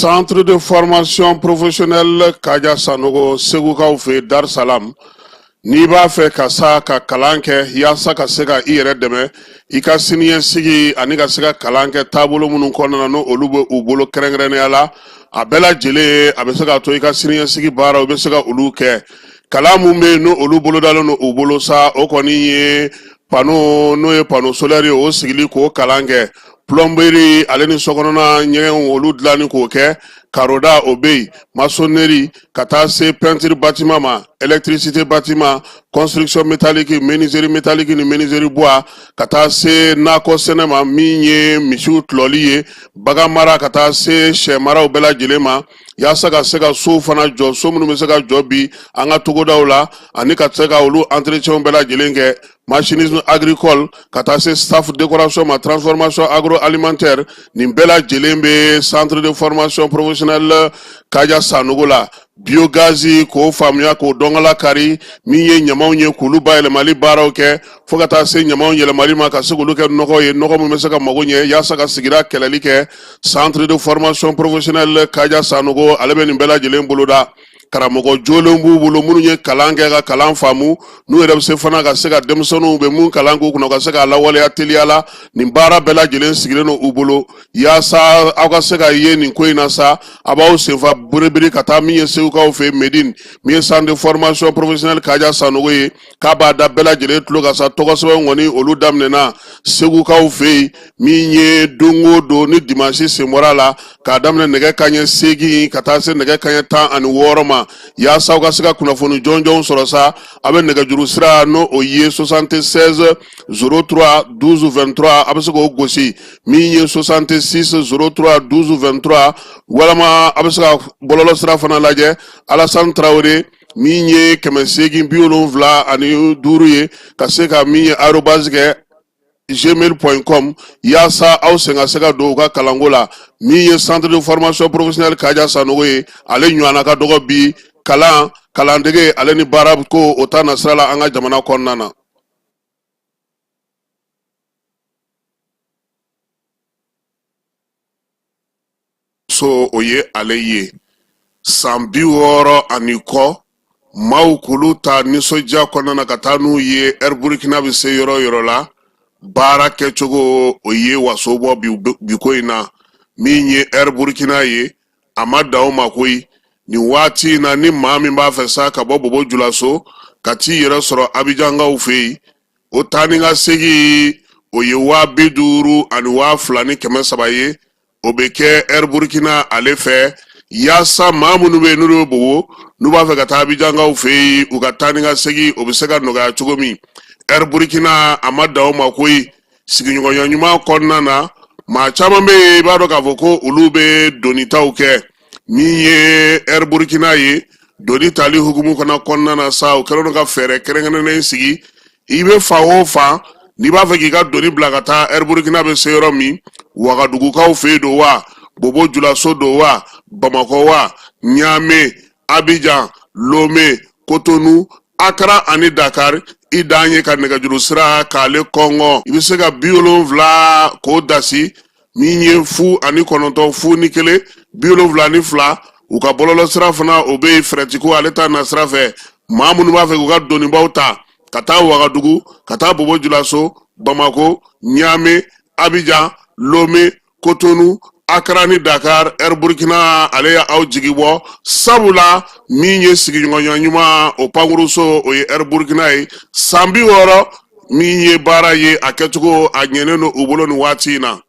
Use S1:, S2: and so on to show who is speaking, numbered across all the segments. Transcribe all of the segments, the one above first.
S1: Centre de formation professionnelle Kaja Sanogo, Segukaw fɛ Dar Salam. N'i b'a fɛ ka sa ka kalan kɛ yaasa ka se ka i yɛrɛ dɛmɛ i ka siniɲɛsigi ani ka se ka kalan kɛ taabolo minnu kɔnɔna na, n'o olu bɛ u bolo kɛrɛnkɛrɛnnenya la, a bɛɛ lajɛlen a bɛ se k'a to i ka siniɲɛsigi baaraw i bɛ se ka olu kɛ. Kalan mun bɛ yen, n'o olu bolodalen don u bolo sa, o kɔni ye panneau, n'o ye panneau solaire ye, o sigili k'o kalan kɛ, plomberie ale ni sokɔnɔna ɲɛgɛnw olu dilanni k'o kɛ, karoda o bɛ yen, maçonnerie ka taa se peinture bâtiment ma, électricité bâtiment, construction métallique, menuiserie métallique ni menuiserie bois, ka taa se nakɔ sɛnɛ ma, min ye misiw tulɔli ye, bagan mara, ka taa se sɛ maraw bɛɛ lajɛlen ma, yaasa ka se ka sow fana jɔ, so minnu bɛ se ka jɔ bi an ka togodaw la, ani ka se ka olu entretien bɛɛ lajɛlen kɛ, machinisme agricole, ka taa se staff décoration ma, transformation agroalimentaire. Nin bɛɛ lajɛlen bɛ centre de formation professionnelle Kaja Sanogo la. Biogaz k'o faamuya, k'o dɔnkala kari, min ye ɲamaw ye, k'olu bayɛlɛmali baaraw kɛ, fo ka taa se ɲamaw yɛlɛmali ma ka se k'olu kɛ nɔgɔ ye, nɔgɔ min bɛ se ka mago ɲɛ yaasa ka sigida kɛlɛli kɛ. Centre de formation professionnelle Kaja Sanogo, ale bɛ nin bɛɛ lajɛlen boloda. Karamɔgɔ jolenw b'u bolo minnu ye kalan kɛ ka kalan faamu, n'u yɛrɛ bɛ se fana ka se ka denmisɛnninw bɛ mun kalan k'u kunna, ka se k'a lawaleya teliya la. Nin baara bɛɛ lajɛlen sigilen don u bolo yaasa aw ka se ka ye nin ko in na sa. A b'aw senfa biribiri ka taa min ye Segukaw fɛ Medine, min ye centre de formation professionnelle Kaja Sanogo ye, k'a b'a da bɛɛ lajɛlen tulo kan sa. Tɔgɔ sɛbɛn kɔni olu daminɛna Segukaw fɛ yen, min ye don o don ni dimansi sen bɔra a la, k'a daminɛ nɛgɛ kanɲɛ 8 ka taa se nɛgɛ kanɲɛ 16 ma. Yaasa aw ka se ka kunnafoni jɔnjɔnw sɔrɔ sa, a bɛ nɛgɛjuru sira, n'o o ye 76 03 12 23, a bɛ se k'o gosi, min ye 66 03 12 23, walama a bɛ se ka bɔlɔlɔ sira fana lajɛ, Alassane Traoré, min ye 875 ye, ka se ka min ye arobase kɛ gmail.com, yaasa aw sen ka se ka don u ka kalanko la. Min ye centre de formation professionnelle Kaja Sanogo ye, ale ɲɔgɔnna ka dɔgɔ bi kalan kalandege ale ni baara ko o ta nasira la an ka jamana kɔnɔna na. So o ye ale ye san 60 ani kɔ, maaw k'olu ta nisɔndiya kɔnɔna na ka taa n'u ye Air Burkina bɛ se yɔrɔ o yɔrɔ la, baara kɛcogo o ye waso bɔ bi ko in na. Min ye Air Burkina ye, a ma dan o ma koyi. Nin waati in na, ni maa min b'a fɛ sa ka bɔ Bobo Julaso ka t'i yɛrɛ sɔrɔ Abijankaw fɛ yen, o taa ni ka segin o ye 50 000 ani 2300 ye. O bɛ kɛ Air Burkina ale fɛ, yaasa maa minnu bɛ yen, n'olu bɛ Bobo, n'u b'a fɛ ka taa Abijankaw fɛ yen, u ka taa ni ka segin o bɛ se ka nɔgɔya cogo min. Air Burkina a ma dan o ma koyi. Sigiɲɔgɔnya ɲuman kɔnɔna na, maa caman bɛ yen, i b'a dɔn k'a fɔ ko olu bɛ donitaw kɛ. Min ye Air Burkina ye, doni tali hukumu fana kɔnɔna na sa, o kɛlen don ka fɛɛrɛ kɛrɛnkɛrɛnnen sigi. I bɛ fan o fan, n'i b'a fɛ k'i ka doni bila ka taa Air Burkina bɛ se yɔrɔ min, Wagadugukaw fɛ yen don wa, Bobo Julaso don wa, Bamakɔ wa, Ɲame, Abijan, Lome, Kotonu, Akara ani Dakar, i dan ye ka nɛgɛjuru sira k'ale kɔngɔ. I bɛ se ka 70 k'o dasi, min ye 0 ani 9, 0 ni 1, 72. U ka bɔlɔlɔ sira fana o bɛ yen, fɛrɛtiko ale ta nasira fɛ. Maa minnu b'a fɛ k'u ka donibaw ta ka taa Wagadugu, ka taa Bobo Julaso, Bamako, Ɲame, Abijan, Lome, Kotonu, Akara ni Dakar, Air Burkina ale ye aw jigi bɔ, sabula min ye sigiɲɔgɔnya ɲuman o pankuruso, o ye Air Burkina ye. San 60 min ye baara ye, a kɛcogo a ɲɛnen don u bolo nin waati in na.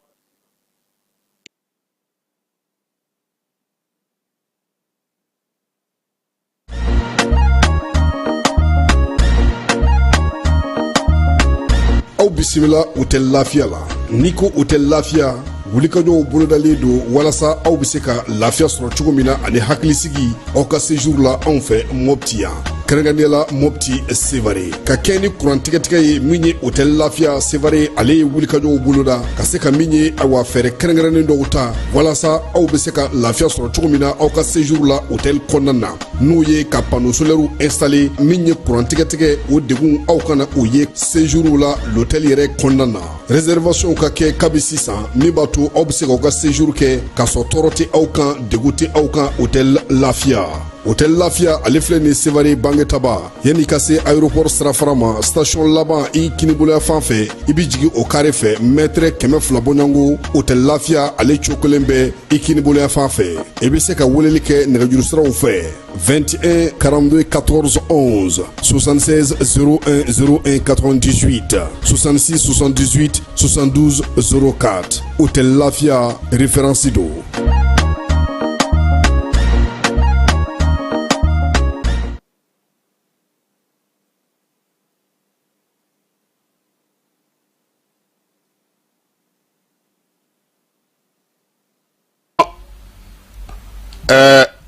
S2: bisimila hôtel Lafiya la. N'i ko hôtel Lafiya, wulikajɔw bolodalen don walasa aw bɛ se ka lafiya sɔrɔ cogo min na ani hakilisigi aw ka séjour la anw fɛ Mopti yan, kɛrɛnkɛrɛnnenya la Mopti Sevare. Ka kɛ ni kuran tigɛtigɛ ye min ye, hôtel Lafiya Sevare ale ye wulikajɔw boloda ka se ka min ye, awa, fɛɛrɛ kɛrɛnkɛrɛnnen dɔw ta walasa aw bɛ se ka lafiya sɔrɔ cogo min na aw ka séjour la hôtel kɔnɔna na, n'o ye ka panneau solaire installer. Min ye kuran tigɛtigɛ, o degun aw kana o ye séjour la l'hôtel yɛrɛ kɔnɔna na. Réservation ka kɛ kabi sisan, min b'a to aw bɛ se k'aw ka séjour kɛ k'a sɔrɔ tɔɔrɔ tɛ aw kan, degun tɛ aw kan. Hôtel Lafiya, hôtel Lafiya ale filɛ nin Sevare Bangetaba, yanni ka se aéroport sirafara ma, station laban i kiniboloya fan fɛ, i bɛ jigin o carré fɛ, mètre 200 bɔɲɔgɔnko, hôtel Lafiya ale cokolen bɛ i kiniboloya fan fɛ. I bɛ se ka weleli kɛ nɛgɛjuru siraw fɛ: 21 42 14 11, 76 01 01 98, 66 78 72 04. Hôtel Lafiya, référence don.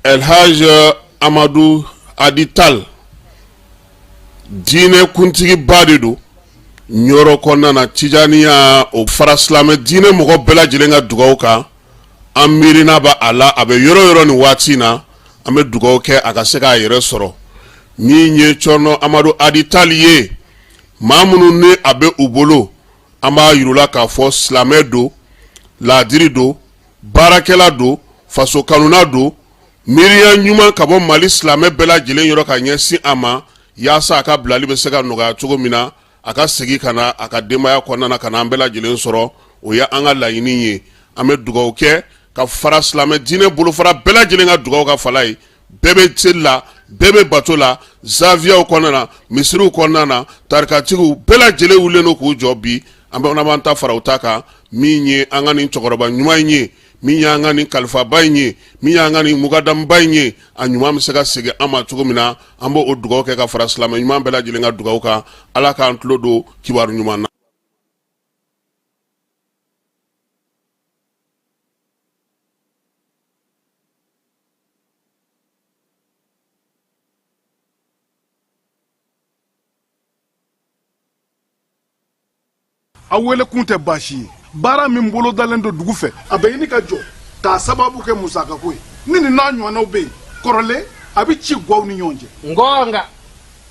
S1: Elhaj Amadu Adi Tal, diinɛ kuntigiba de don Ɲɔrɔ kɔnɔna na. Tijaniya, o fara silamɛ diinɛ mɔgɔ bɛɛ lajɛlen ka dugawu kan, an miirina b'a a la. A bɛ yɔrɔ yɔrɔ nin waati in na, an bɛ dugawu kɛ a ka se k'a yɛrɛ sɔrɔ. Min ye Cɔrɔnɔ Amadu Adi Tal ye, maa minnu ni a bɛ u bolo, an b'a yir'u la k'a fɔ silamɛ don, laadiri don, baarakɛla don, faso kanuna don. Miiriya ɲuman ka bɔ Mali silamɛ bɛɛ lajɛlen yɔrɔ ka ɲɛsin a ma, yaasa a ka bilali bɛ se ka nɔgɔya cogo min na, a ka segin ka na a ka denbaya kɔnɔna na, ka na an bɛɛ lajɛlen sɔrɔ. O ye an ka laɲini ye. An bɛ dugawu kɛ ka fara silamɛ diinɛ bolofara bɛɛ lajɛlen ka dugawu ka fala ye. Bɛɛ bɛ seli la, bɛɛ bɛ bato la, zawiyaw kɔnɔna na, misiriw kɔnɔna na, tarikatigiw bɛɛ lajɛlen wulilen don k'u jɔ bi. An bɛ b'an ta fara u ta kan. Min ye an ka nin cɛkɔrɔba ɲuman in ye, min y'an ka nin kalifaba in ye, min y'an ka nin mukadamuba in ye, a ɲuman bɛ se ka segin an ma cogo min na, an b'o dugawu kɛ ka fara silamɛ ɲuman bɛɛ lajɛlen ka dugawu kan. Ala k'an tulo don kibaru ɲuman na.
S3: A wele kun tɛ baasi ye. Baara min bolodalen don dugu fɛ, a bɛ ɲini ka jɔ k'a sababu kɛ musakako ye. Ni nin n'a ɲɔgɔnnaw bɛ yen kɔrɔlen, a bɛ ci gwaw ni ɲɔgɔn cɛ.
S4: Ngɔnga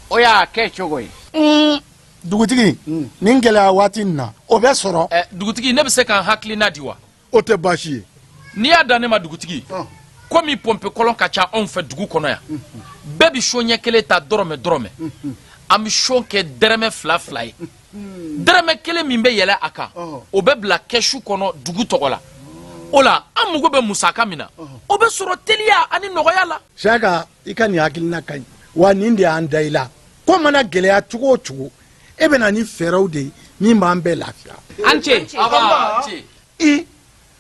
S4: o y'a kɛ cogo ye.
S5: Dugutigi, nin gɛlɛya waati nin na, o bɛ sɔrɔ.
S6: Dugutigi, ne bɛ se ka n hakilina di wa?
S3: O tɛ baasi ye.
S6: N'i y'a dan ne ma, dugutigi, komi pɔnpe kɔlɔn ka ca anw fɛ dugu kɔnɔ yan, bɛɛ bɛ son ɲɛ kelen ta dɔrɔmɛ dɔrɔmɛ. An bɛ son kɛ dɛrɛmɛ fila fila ye. Dɛrɛmɛ kelen min bɛ yɛlɛ a kan, o bɛ bila kɛsu kɔnɔ dugu tɔgɔ la. O la, an mago bɛ musaka min na, o bɛ sɔrɔ teliya ani nɔgɔya la.
S5: Siyaka, i ka nin hakilina ka ɲi wa. Nin de y'an da i la. Ko mana gɛlɛya cogo o cogo, e bɛ na ni fɛɛrɛw de ye min b'an bɛɛ lafiya.
S4: An ce.
S5: I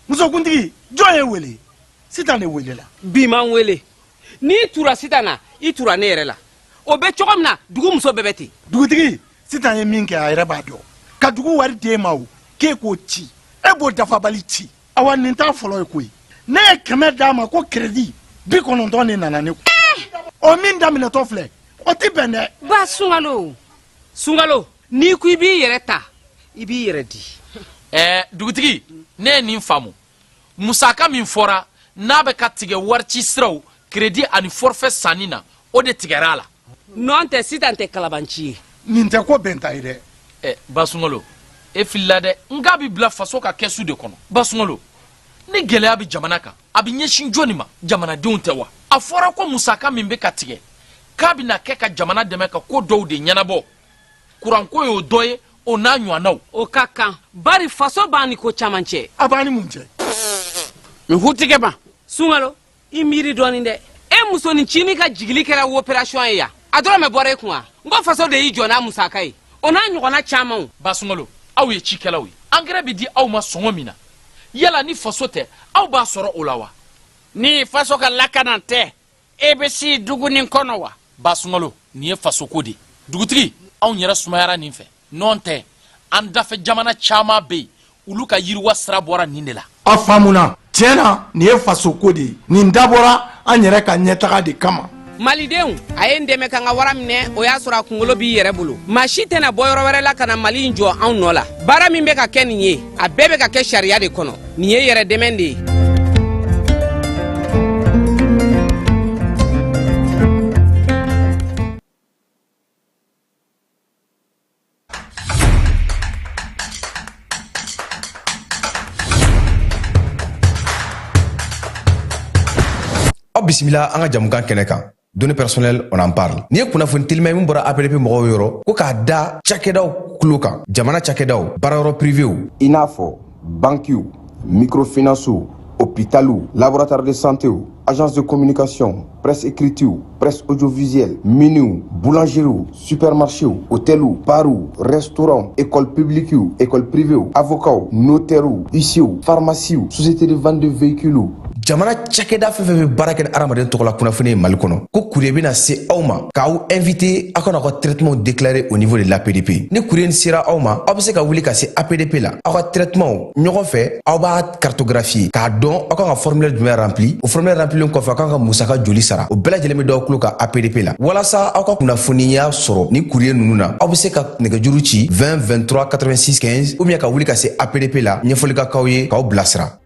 S5: musokuntigi, jɔn ye wele? Sitan de welela.
S4: Bi man wele. N'i tura sitan na, i tura ne yɛrɛ la. O bɛ cogo min na, dugu muso bɛɛ bɛ ten.
S5: Dugutigi, sitan ye min kɛ, a yɛrɛ b'a dɔn. Ka dugu wari d'e ma, o k'e k'o ci, e b'o dafabali ci. Awa, nin t'a fɔlɔ ye koyi. Ne ye 100 d'a ma ko crédit, 90 de nana ne kun. O min daminɛtɔ filɛ, o tɛ bɛn dɛ.
S4: Ba Sunkalo, Sunkalo, n'i ko i b'i yɛrɛ ta, i b'i yɛrɛ di.
S6: Dugutigi, ne ye nin faamu. Musaka min fɔra n'a bɛ ka tigɛ warici siraw, crédit ani forfait sanni na, o de tigɛra a la.
S4: Nɔn tɛ, sitan tɛ kalabanci ye.
S5: Nin tɛ ko bɛnta ye dɛ.
S6: Ba Sunkalo, e filila dɛ. N k'a bɛ bila faso ka kɛsu de kɔnɔ. Ba Sunkalo, ni gɛlɛya bɛ jamana kan, a bɛ ɲɛsin jɔnni ma? Jamanadenw tɛ wa? A fɔra ko musaka min bɛ ka tigɛ, k'a bɛna kɛ ka jamana dɛmɛ ka ko dɔw de ɲɛnabɔ. Kuranko y'o dɔ ye, o n'a ɲɔgɔnnaw.
S4: O ka kan, bari faso b'an ni ko caman cɛ.
S5: A b'an ni mun cɛ?
S4: N hutigɛ ma. Sunkalo, i miiri dɔɔnin dɛ. E musonin cinin ka jigili kɛra opération ye yan, a dɔrɔmɛ bɔra e kun wa? N ko faso de y'i jɔ n'a musaka ye, o n'a ɲɔgɔnna camanw.
S6: Ba Sunkalo, aw ye cikɛlaw ye. Angɛrɛ bɛ di aw ma sɔngɔ min na, yala ni faso tɛ, aw b'a sɔrɔ o la wa?
S7: Ni faso ka lakana tɛ, e bɛ si dugu nin kɔnɔ wa?
S6: Ba Sunkalo, nin ye fasoko de ye. Dugutigi, anw yɛrɛ sumayara nin fɛ. Nɔn tɛ, An dafɛ jamana caman bɛ yen, olu ka yiriwa sira bɔra nin de la.
S5: A faamuna. Tiɲɛ na, nin ye fasoko de ye. Nin dabɔra an yɛrɛ ka ɲɛtaga de kama.
S4: Malidenw, a ye n dɛmɛ ka n ka wara minɛ. O y'a sɔrɔ a kunkolo b'i yɛrɛ bolo. Maa si tɛna bɔ yɔrɔ wɛrɛ la ka na Mali in jɔ anw nɔ la. Baara min bɛ ka kɛ nin ye, a bɛɛ bɛ ka kɛ sariya de kɔnɔ. Nin ye yɛrɛ dɛmɛ de ye.
S8: Aw bisimila an ka jamukan kɛnɛ kan, données personnelles, on en parle. Nin ye kunnafoni telima ye min bɔra APDP mɔgɔw yɔrɔ, ko k'a da cakɛdaw tulo kan, jamana cakɛdaw, baarayɔrɔ privéw,
S9: i n'a fɔ bankiw, microfinancew, hôpitaliw, laboratoire de santéw, agence de communication, presse écritew, presse audiovisuelle, miniw, boulangeriew, supermarchéw, hôteliw, barw, restaurants, école publiquew, école privéw, avocats, notairew, huissierw, pharmaciew, société de vente de véhicules.
S8: Jamana cakɛda fɛn fɛn bɛ baara kɛ ni hadamaden tɔgɔ la kunnafoni ye Mali kɔnɔ, ko courrier bɛna se aw ma k'aw invité aw ka n'aw ka traitement déclarer au niveau de l'APDP. Ni courrier nin sera aw ma, aw bɛ se ka wuli ka se APDP la. Aw ka traitement ɲɔgɔn fɛ, aw b'a cartographier k'a dɔn aw kan ka formulaire jumɛn rempli. O formulaire remplilen kɔfɛ, aw kan ka musaka joli sara, o bɛɛ lajɛlen bɛ d'aw tulo kan APDP la. Walasa aw ka kunnafoniya sɔrɔ ni courrier ninnu na, aw bɛ se ka nɛgɛjuru ci 20 23 86 15 ou bien ka wuli ka se APDP la, ɲɛfɔli ka k'aw ye k'aw bilasira.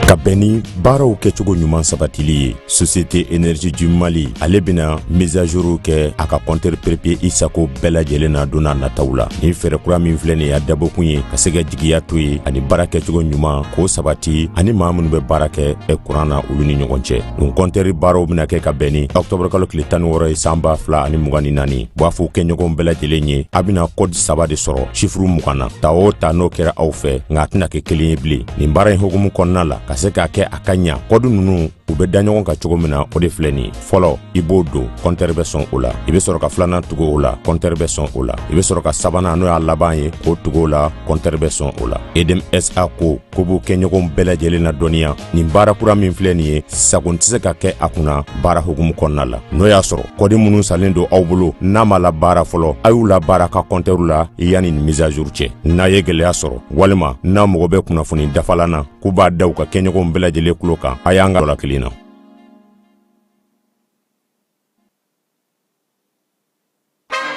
S10: Ka bɛn ni baaraw kɛcogo ɲuman sabatili ye, Société Énergie du Mali, ale bɛna mise à jour kɛ a ka compteur prépayé i sago bɛɛ lajɛlen na don n'a nataw la. Nin fɛɛrɛ kura min filɛ nin ye, a dabɔkun ye ka se ka jigiya to ye ani baara kɛcogo ɲuman k'o sabati ani maa minnu bɛ baara kɛ kuran na, olu ni ɲɔgɔn cɛ. Nin compteur baaraw bɛna kɛ ka bɛn ni octobre kalo tile 16 ye, san 2024. B'a fɔ kɛɲɔgɔn bɛɛ lajɛlen ye, a bɛna code saba de sɔrɔ chiffre 20 na. Ta o ta, n'o kɛra aw fɛ, nka a tɛna kɛ kelen ye bilen. Nin baara in hukumu kɔnɔna la, ka se k'a kɛ a ka ɲa, code ninnu u bɛ da ɲɔgɔn kan cogo min na, o de filɛ nin ye. Fɔlɔ, i b'o don, compteur bɛ sɔn o la. I bɛ sɔrɔ ka filanan tugu o la, compteur bɛ sɔn o la. I bɛ sɔrɔ ka sabanan, n'o y'a laban ye, k'o tugu o la, compteur bɛ sɔn o la. EDM SA ko ko b'u kɛɲɔgɔnw bɛɛ lajɛlen na dɔnniya, nin baara kura min filɛ nin ye, sagon tɛ se ka kɛ a kunna baara hukumu kɔnɔna la. N'o y'a sɔrɔ code minnu salen don aw bolo, n'a ma labaara fɔlɔ, a y'u labaara ka compteur la yanni nin mise à jour cɛ. N'a ye gɛlɛya sɔrɔ walima n'a mago bɛ kunnafoni dafalan na, k'u b'a da u ka kɛɲɔgɔnw bɛɛ lajɛlen tulo kan, a y'an ka la kelen na.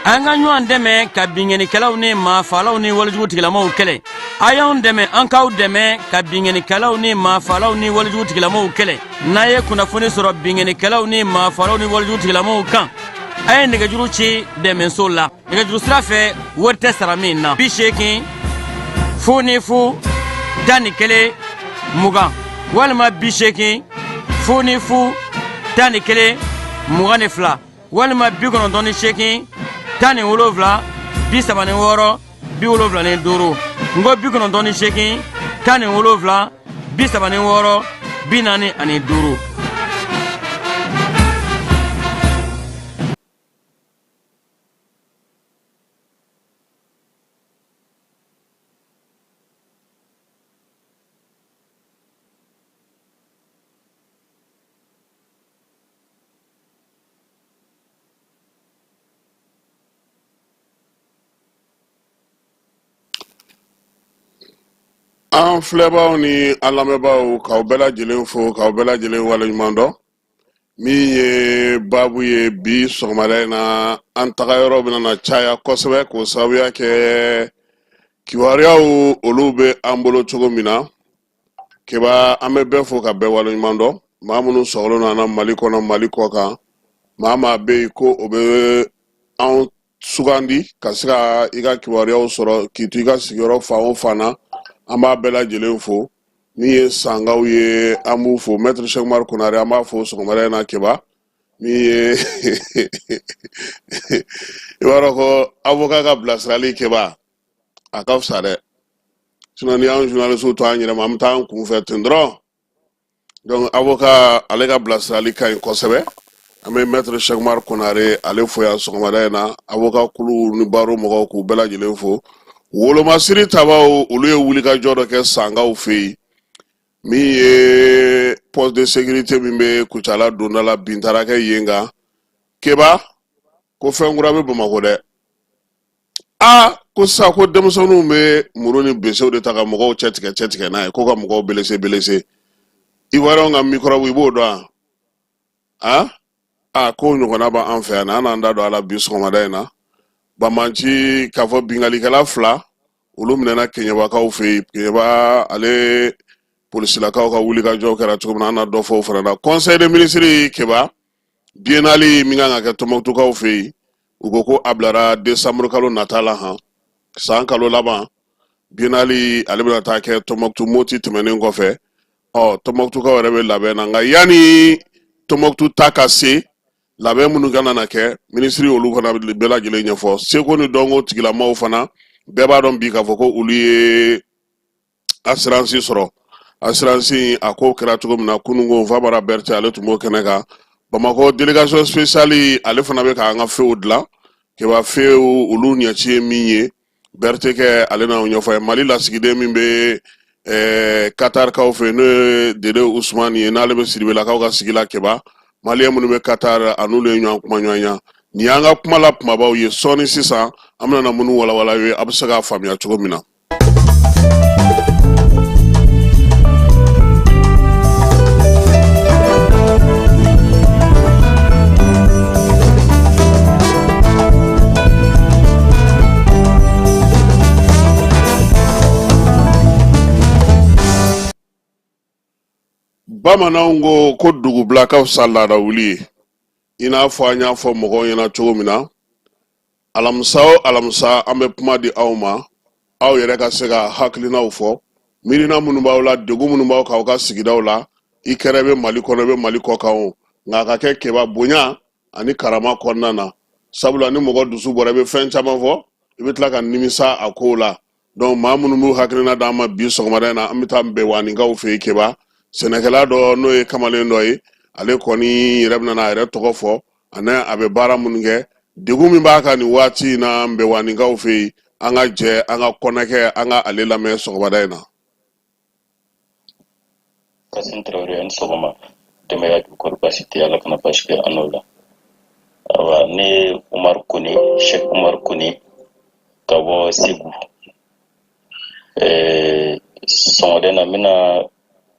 S11: An ka ɲɔgɔn dɛmɛ ka binkannikɛlaw ni maafalaw ni walejugu tigilamaw kɛlɛ. A y'anw dɛmɛ, an k'aw dɛmɛ ka binkannikɛlaw ni maafalaw ni walejugu tigilamaw kɛlɛ. N'a ye kunnafoni sɔrɔ binkannikɛlaw ni maafalaw ni walejugu tigilamaw kan, a ye nɛgɛjuru ci dɛmɛso la nɛgɛjuru sira fɛ, wari tɛ sara min na: 80 00 11 20 walima 80 00 11 22 walima 98 17 36 75. N ko 98 17 36 45.
S1: An filɛbaaw ni an lamɛnbaaw, k'aw bɛɛ lajɛlen fo, k'aw bɛɛ lajɛlen waleɲuman dɔn. Min ye baabu ye bi sɔgɔmada in na, an taga yɔrɔ bɛna na caya kosɛbɛ k'o sababuya kɛ kibaruyaw olu bɛ an bolo cogo min na. Keba, an bɛ bɛɛ fo ka bɛɛ waleɲuman dɔn, maa minnu sɔgɔlen don an na Mali kɔnɔ, Mali kɔ kan, maa maa bɛ yen ko o bɛ anw sugandi ka se ka i ka kibaruyaw sɔrɔ k'i to i ka sigiyɔrɔ fan o fan na, an b'a bɛɛ lajɛlen fo. Min ye sangaw ye, an b'u fo. Maître Cheikh Umar Konare, an b'a fo sɔgɔmada in na. Keba, min ye, i b'a dɔn ko avocat ka bilasirali, Keba, a ka fisa dɛ. Sinon ni y'an journaliste to an yɛrɛ ma, an bɛ taa an kunfɛ ten dɔrɔn. Donc avocat, ale ka bilasirali ka ɲi kosɛbɛ. An bɛ maître Cheikh Umar Konare ale fo yan sɔgɔmada in na. Avocat kulu ni barreau mɔgɔw, k'u bɛɛ lajɛlen fo. Wolomasiri tabaw, olu ye wulikajɔ dɔ kɛ sangaw fɛ yen, min ye poste de sécurité min bɛ Kucala donda la, bin taara kɛ yen kan. Keba, ko fɛn kura bɛ Bamakɔ dɛ. Aa, ko sisan ko denmisɛnninw bɛ muru ni besew de ta ka mɔgɔw cɛtigɛ cɛtigɛ n'a ye, ko ka mɔgɔw blesser blesser. Ivoiriyɛnw ka microbe, i b'o dɔn wa? A a k'o ɲɔgɔnna b'an fɛ yan. An n'an da don a la bi sɔgɔmada in na. Banbanci k'a fɔ binkalikɛla fila, olu minɛna Keɲebakaw fɛ yen. Keɲeba ale polisilakaw ka wulikajɔ kɛra cogo min na, an na dɔ fɔ o fana na. Conseil des ministres, Keba, biennale min kan ka kɛ Tɔnbɔkutukaw fɛ yen, u ko ko a bilara décembre kalo nata la, han san kalo laban. Biennale ale bɛna taa kɛ Tɔnbɔkutu Moti tɛmɛnen kɔfɛ. Ɔ, Tɔnbɔkutukaw yɛrɛ bɛ labɛn na, nka yanni Tɔnbɔkutu ta ka se, labɛn minnu kana na kɛ, minisiri olu fana bɛɛ lajɛlen ɲɛfɔ. Seko ni dɔnko tigilamaw fana, bɛɛ b'a dɔn bi k'a fɔ ko olu ye assurance sɔrɔ. Assurance a ko kɛra cogo min na kununko, Famara Berete ale tun b'o kɛnɛ kan. Bamakɔ délégation spéciale ale fana bɛ k'an ka feuw dilan. Keba, feuw olu ɲɛci ye min ye, Berete kɛ ale n'aw ɲɛfɔ ye. Mali lasigiden min bɛ Katarkaw fɛ, n'o ye Dede Usumani ye, n'ale bɛ Siribelakaw ka sigi la. Keba, maliyɛn minnu bɛ Katar, a n'olu ye ɲɔgɔn kuma ɲɔgɔnya. Nin y'an ka kuma la kumabaw ye. Sɔɔni sisan, an bɛna na minnu walawala ye, a bɛ se k'a faamuya cogo min na. Bamananw ko ko dugubila ka fisa laada wuli ye. I n'a fɔ an y'a fɔ mɔgɔw ɲɛna cogo min na, alamisa o alamisa, an bɛ kuma di aw ma, aw yɛrɛ ka se ka hakilinaw fɔ, miirina minnu b'aw la, degun minnu b'aw kan aw ka sigidaw la. I kɛra i bɛ Mali kɔnɔ, i bɛ Mali kɔ kan o, nka a ka kɛ Keba bonya ani karama kɔnɔna na, sabula ni mɔgɔ dusu bɔra, i bɛ fɛn caman fɔ, i bɛ tila ka nimisa a kow la. Donc maa minnu b'u hakilina d'an ma bi sɔgɔmada in na, an bɛ taa Nbewaninkaw fɛ yen. Keba, sɛnɛkɛla dɔ, n'o ye kamalen dɔ ye, ale kɔni yɛrɛ bɛna n'a yɛrɛ tɔgɔ fɔ ani a bɛ baara minnu kɛ, degun min b'a kan nin waati in na Nbewaninkaw fɛ yen. An ka jɛ an ka kɔnɛkɛ, an ka ale lamɛn sɔgɔmada in na.
S12: Kasim Tarawele, ani sɔgɔma. Denbaya dun, kɔri baasi tɛ? Ala kana baasi kɛ an n'o la. Awa, ne ye Umaru Kone, Cheikh Umaru Kone, ka bɔ Segu. Sɔgɔmada in na, n bɛna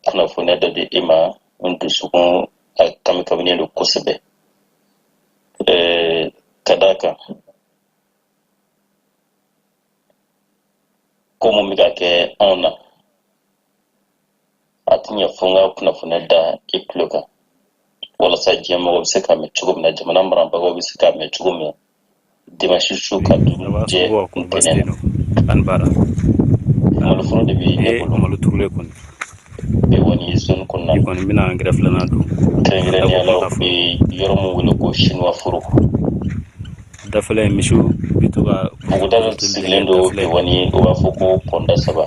S12: kunnafoniya dɔ di e ma. N dusukun a kamikaminen don kosɛbɛ, ka d'a kan ko mun bɛ ka kɛ anw na, a tɛ ɲɛ fo n ka kunnafoniya da i tulo kan, walasa diɲɛ mɔgɔ bɛ se k'a mɛn cogo min na, jamana marabagaw bɛ se k'a mɛn cogo min na. Dimanche su ka dugu jɛ ntɛnɛn na,
S13: an baara
S12: maloforo de bɛ ne bolo.
S13: Malo turulen kɔni.
S12: Bewani zone kɔnɔna
S13: na, kɔni bɛna angɛrɛ filanan don.
S12: Kɛrɛnkɛrɛnnenya la, u bɛ yɔrɔ min wele ko chinois foro.
S13: Dafɛla in, misiw bɛ to ka
S12: Buguda dɔ sigilen don Bewani, u b'a fɔ ko pɔnda saba.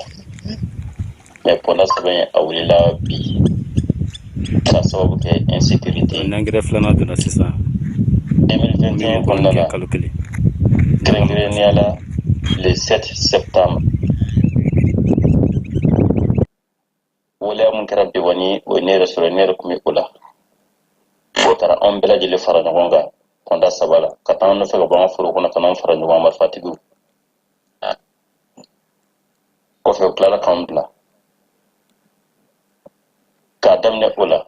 S12: Mais pɔnda saba in, a wulila bi k'a sababu kɛ insécurité.
S13: Ni angɛrɛ filanan donna sisan,
S12: 2021 kɔnɔna la,
S13: kalo kelen.
S12: Kɛrɛnkɛrɛnnenya la, le 7 septembre, waleya mun kɛra Bewani, o ye ne yɛrɛ sɔrɔ, ne yɛrɛ tun bɛ o la. O taara anw bɛɛ lajɛlen fara ɲɔgɔn kan pɔnda saba la, ka taa an nɔfɛ ka bɔ an ka foro kɔnɔ, ka n'an fara ɲɔgɔn kan marifatigiw kɔfɛ. U tilala k'an bila. K'a daminɛ o la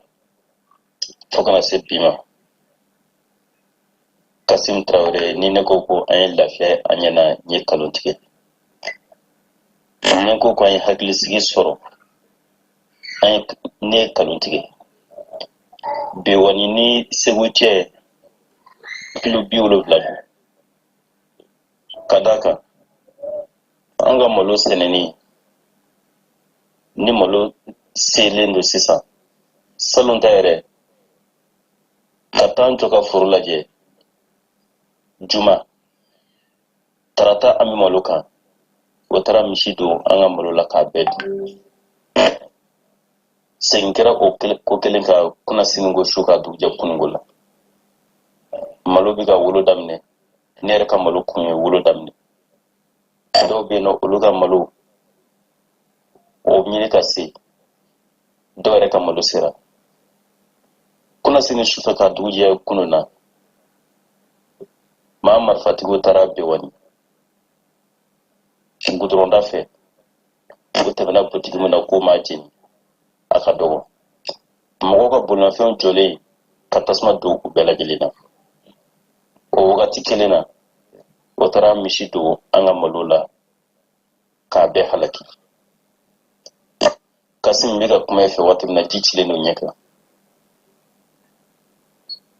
S12: fo kana se bi ma, Kasim Tarawele, ni ne ko ko an ye lafiya an ɲɛna, n ye nkalon tigɛ. Ni ko ko an ye hakilisigi sɔrɔ, an ye, ne ye nkalon tigɛ. Bewani ni Segu cɛ, kilo 70 don. Ka d'a kan an ka malo sɛnɛni, ni malo selen don sisan, salon ta yɛrɛ, ka taa n jɔ ka foro lajɛ juma, tarata, an bɛ malo kan, o taara misi don an ka malo la k'a bɛɛ dun. Segin kɛra o ko kelen ka kunasini ko su ka dugujɛ kununko la, malo bɛ ka wolo daminɛ. Ne yɛrɛ ka malo kun ye wolo daminɛ. Dɔw bɛ yen nɔ, olu ka malo o ɲini ka se, dɔw yɛrɛ ka malo sera. Kunasini sufɛ ka dugu jɛ kunun na, maa marifatigiw taara Bewani gudɔrɔnda fɛ. U tɛmɛna butigi min na k'o m'a jeni, a ka dɔgɔ mɔgɔw ka bolimafɛnw jɔlen ka tasuma don u bɛɛ lajɛlen na. O wagati kelen na, o taara misi don an ka malo la k'a bɛɛ halaki. Kasim, n bɛ ka kuma i fɛ waati min na, ji cilen don ɲɛ kan.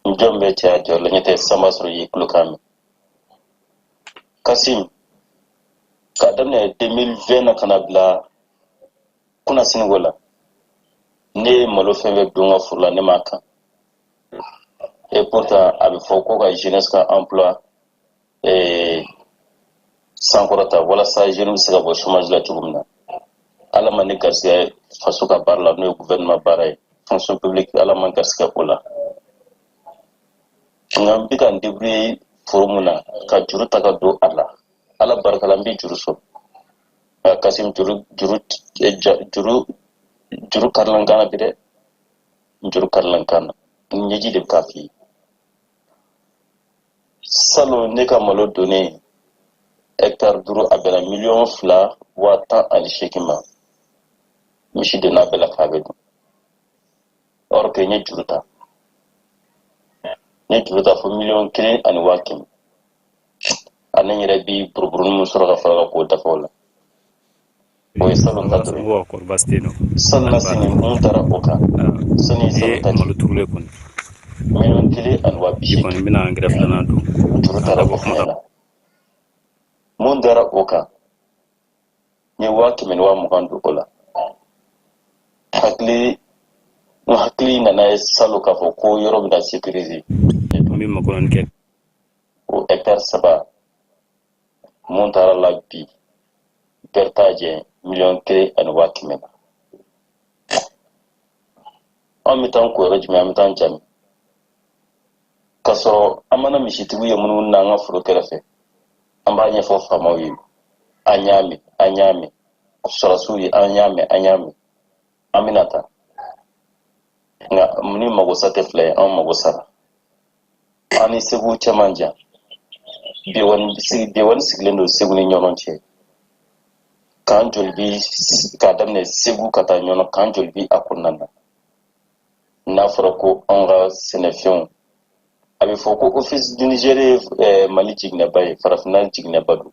S12: N jɔn bɛ cɛya jɔ la, ɲɛ tɛ san b'a sɔrɔ i ye kulokan mɛn. Kasim, k'a daminɛ 2020 na ka na bila kunasinigo la, ne ye malo fɛn fɛn don n ka foro la, ne m'a kan. Et pourtant a bɛ fɔ ko ka jeunesse ka emploi sankɔrɔta walasa jeunes bɛ se ka bɔ chômage la cogo min na. Ala ma ne garisɛgɛ faso ka baara la, n'o ye gouvernement baara ye, fonction publique. Ala ma garisɛgɛ o la, nka n bɛ ka n débrouiller foro mun na ka juru ta ka don a la. Ala barika la, n bɛ juru sɔrɔ. Nka Kasim, juru juru juru juru karila n kan na bi dɛ, juru karila n kan na. N ɲɛji de bɛ k'a f'i ye. Salon, ne ka malo donnen hɛkitari 5, a bɛnna 2,018,000 ma. Misi donna a bɛɛ la k'a bɛɛ dun. Or que n ye juru ta, n ye juru ta fo 1,100,000. Ani n yɛrɛ bi buruburuni min sɔrɔ ka fara kan k'o dafa o la, o ye salon ta dɔrɔn
S13: ye.
S12: Salon na sini, mun taara o kan sani salon ta
S13: malo turulen kɔni,
S12: 1,080,000.
S13: Kɔni bɛna angɛrɛ filanan don.
S12: Juru taara o fana na. Mun dara o kan, n ye 120,000 don o la. Hakili n hakili nana ye salon k'a fɔ ko yɔrɔ bɛna sécuriser.
S13: N bɛ makɔnɔni kɛ.
S12: O hɛkitari 3, mun taara la bi, bɛɛ t'a jɛ 1,100,000 na. An bɛ taa ko yɔrɔ jumɛn? An bɛ taa jami k'a sɔrɔ an mana misitigiw ye minnu n'an ka foro kɛrɛfɛ. An b'a ɲɛfɔ faamaw ye, an y'a mɛn, an y'a mɛn, sɔrɔsiw ye, an y'a mɛn, an y'a mɛn, an bɛna taa. Nka ni magosa tɛ fila ye, an mago sara. An ni Segu cɛ man jan. Bewani sigilen don Segu ni Ɲɔnɔ cɛ. Kan joli bi k'a daminɛ Segu ka taa Ɲɔnɔ, kan joli bi a kɔnɔna na? N'a fɔra ko anw ka sɛnɛfɛnw, a bɛ fɔ ko Office du Niger ye Mali jiginɛba ye, farafinna jiginɛba don.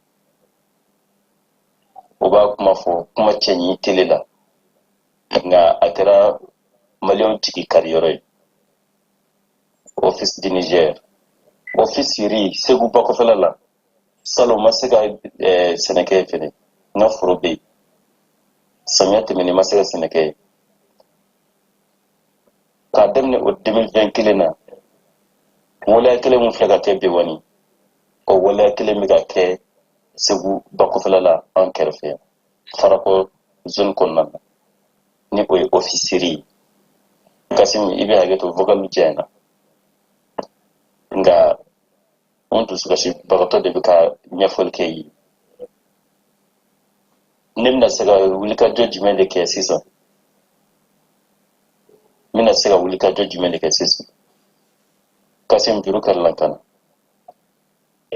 S12: O b'a kuma fɔ kuma cɛɲi tele la, nka a kɛra maliyɛnw jigi kari yɔrɔ ye. Office du Niger, office riz Segu bakɔfɛla la, salon ma se ka sɛnɛ kɛ yen fɛnɛ. N ka foro bɛ yen, samiya tɛmɛnen ma se ka sɛnɛ kɛ yen. K'a daminɛ o 2020 kelen na, waleya kelen mun filɛ ka kɛ Bewani, o waleya kelen bɛ ka kɛ Segu bakɔfɛla la, an kɛrɛfɛ yan, Farakɔ zone kɔnɔna na, ni o ye office riz ye. Kasim, i bɛ hakɛ to, vocal janyana, nka n dusukasibagatɔ de bɛ ka ɲɛfɔli kɛ i ye. Ne bɛna se ka wulikajɔ jumɛn de kɛ sisan? N bɛna se ka wulikajɔ jumɛn de kɛ sisan? Kasim, juru karila n kan na,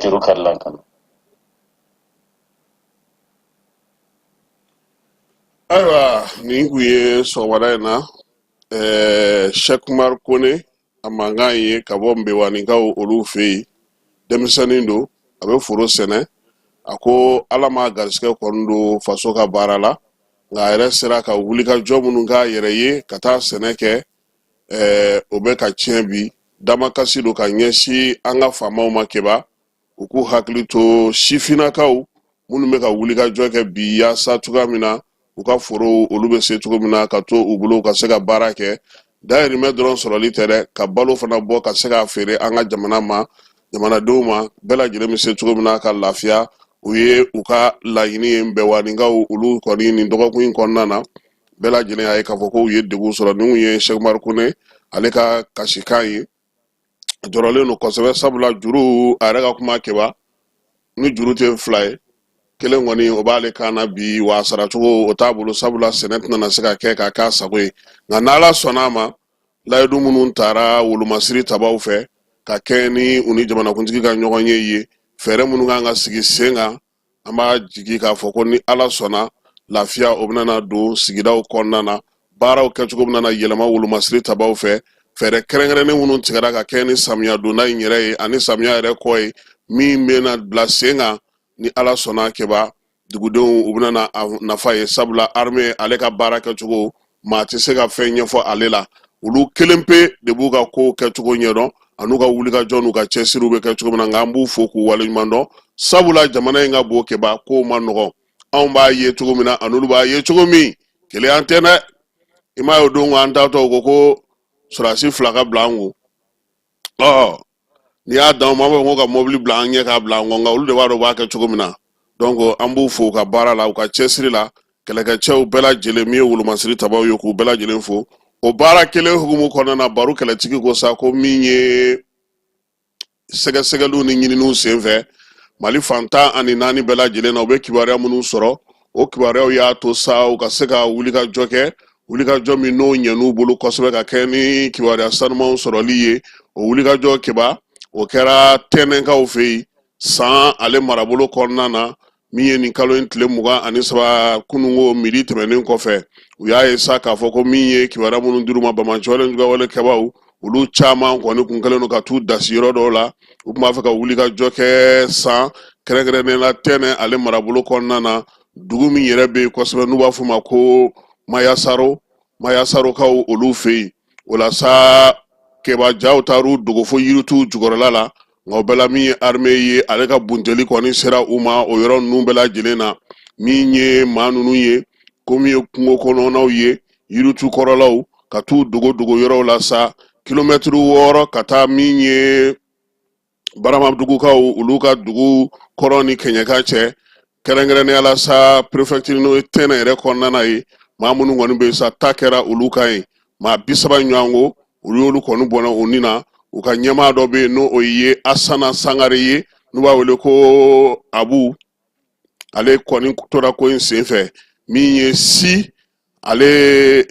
S12: juru karila n kan na.
S1: Ayiwa, nin kun ye sɔgɔmada in na Sɛkumar Kone a mankan ye ka bɔ Nbewanikaw olu fɛ yen. Denmisɛnnin don, a bɛ foro sɛnɛ. A ko Ala ma garisɛgɛ kɔni don faso ka baara la, nka a yɛrɛ sera ka wulikajɔ minnu k'a yɛrɛ ye ka taa sɛnɛ kɛ, o bɛ ka tiɲɛ bi. Damakasi don ka ɲɛsin an ka faamaw ma keba, u k'u hakili to sifinnakaw minnu bɛ ka wulikajɔ kɛ bi, yaasa cogoya min na u ka forow olu bɛ se cogo min na ka to u bolo ka se ka baara kɛ. Dayirimɛ dɔrɔn sɔrɔli tɛ dɛ, ka balo fana bɔ ka se k'a feere an ka jamana ma, jamanadenw ma, bɛɛ lajɛlen bɛ se cogo min na ka lafiya. O ye u ka laɲini ye. Nbɛwanikaw olu kɔni, nin dɔgɔkun in kɔnɔna na, bɛɛ lajɛlen y'a ye k'a fɔ ko u ye degun sɔrɔ. Nin kun ye Sɛkumar Kone ale ka kasikan ye. A jɔrɔlen don kosɛbɛ, sabula juru, a yɛrɛ ka kuma keba, ni juru tɛ fila ye, kelen kɔni o b'ale kan na bi, wa a saracogo o t'a bolo, sabula sɛnɛ tɛna se ka kɛ k'a k'a sago ye. Nka n'Ala sɔnna a ma, Layidu minnu tara wolomasiri tabaw fɛ ka kɛɲɛ ni u ni jamanakuntigi ka ɲɔgɔnye ye, fɛɛrɛ minnu kan ka sigi sen kan, an b'a jigi k'a fɔ ko ni Ala sɔnna, lafiya o bɛna na don sigidaw kɔnɔna na, baaraw kɛcogo bɛna na yɛlɛma wolomasiri tabaw fɛ. Fɛɛrɛ kɛrɛnkɛrɛnnen minnu tigɛra ka kɛɲɛ ni samiya donda in yɛrɛ ye ani samiya yɛrɛ kɔ ye, min bɛna bila sen kan, ni Ala sɔnna, Keba, dugudenw u bɛna na a nafa ye, sabula armée ale ka baara kɛcogo, maa tɛ se ka fɛn ɲɛfɔ ale la. Olu kelen pe de b'u ka kow kɛcogo ɲɛdɔn an'u ka wulikajɔ n'u ka cɛsiriw bɛ kɛ cogo min na. Nka an b'u fo k'u waleɲuman dɔn, sabula jamana in ka bon, Keba, kow ma nɔgɔn. Anw b'a ye cogo min na an'olu b'a ye cogo min, kelenya tɛ dɛ. I m'a ye, o don an taatɔ ko ko sɔrɔdasi 2 ka bila an kun. Ɔ n'i y'a dan ma, b'a fɔ ko ka mobili bila an ɲɛ k'a bila an kɔ, nka olu de b'a dɔn u b'a kɛ cogo min na. Donc an b'u fo u ka baara la, u ka cɛsiri la, kɛlɛkɛcɛw bɛɛ lajɛlen min ye wolomasiri tabaw ye, k'u bɛɛ lajɛlen fo. O baara kelen hukumu kɔnɔna na, baro kɛlɛtigi ko sa ko min ye sɛgɛsɛgɛliw ni ɲininiw senfɛ Mali fan 14 bɛɛ lajɛlen na, u bɛ kibaruya minnu sɔrɔ, o kibaruyaw y'a to sa u ka se ka wulikajɔ kɛ, wulikajɔ min n'o ɲɛn'u bolo kosɛbɛ ka kɛ ni kibaruya sanumanw sɔrɔli ye. O wulikajɔ, Keba, o kɛra Tɛnɛnkaw fɛ yen, San ale marabolo kɔnɔna na, min ye nin kalo in tile 23, kununko midi tɛmɛnen kɔfɛ. U y'a ye sa k'a fɔ ko min ye kibaruya minnu dir'u ma, banbaanciwale juguyawale kɛbaaw, olu caman kɔni kun kɛlen don ka t'u dasi yɔrɔ dɔw la. U tun b'a fɛ ka wulikajɔ kɛ San, kɛrɛnkɛrɛnnen la Tɛnɛ ale marabolo kɔnɔna na, dugu min yɛrɛ bɛ yen kosɛbɛ n'u b'a fɔ o ma ko Mayasaro, Mayasarokaw olu fɛ yen. O la sa, Keba, jaw taar'u dogo fo yiritu jukɔrɔla la, nka o bɛɛ la, min ye armée ye, ale ka bunteli kɔni sera u ma o yɔrɔ ninnu bɛɛ lajɛlen na. Min ye maa ninnu ye ko min ye kungo kɔnɔnaw ye, yiritu kɔrɔlaw, ka t'u dogo dogo yɔrɔw la sa, kilomɛtiri 6 ka taa min ye Baramadugukaw olu ka dugu kɔrɔn ni kɛɲɛka cɛ, kɛrɛnkɛrɛnnenya la sa préfecture n'o ye Tɛnɛ yɛrɛ kɔnɔna na ye. Maa minnu kɔni bɛ yen sa, ta kɛra olu kan ye, maa 30 ɲɔgɔnko, olu y'olu kɔni bɔnɛ u ni na. U ka ɲɛmaa dɔ bɛ yen, n'o o ye Asana Sangare ye, n'u b'a wele ko Abu, ale kɔni tora ko in senfɛ. Min ye Si ale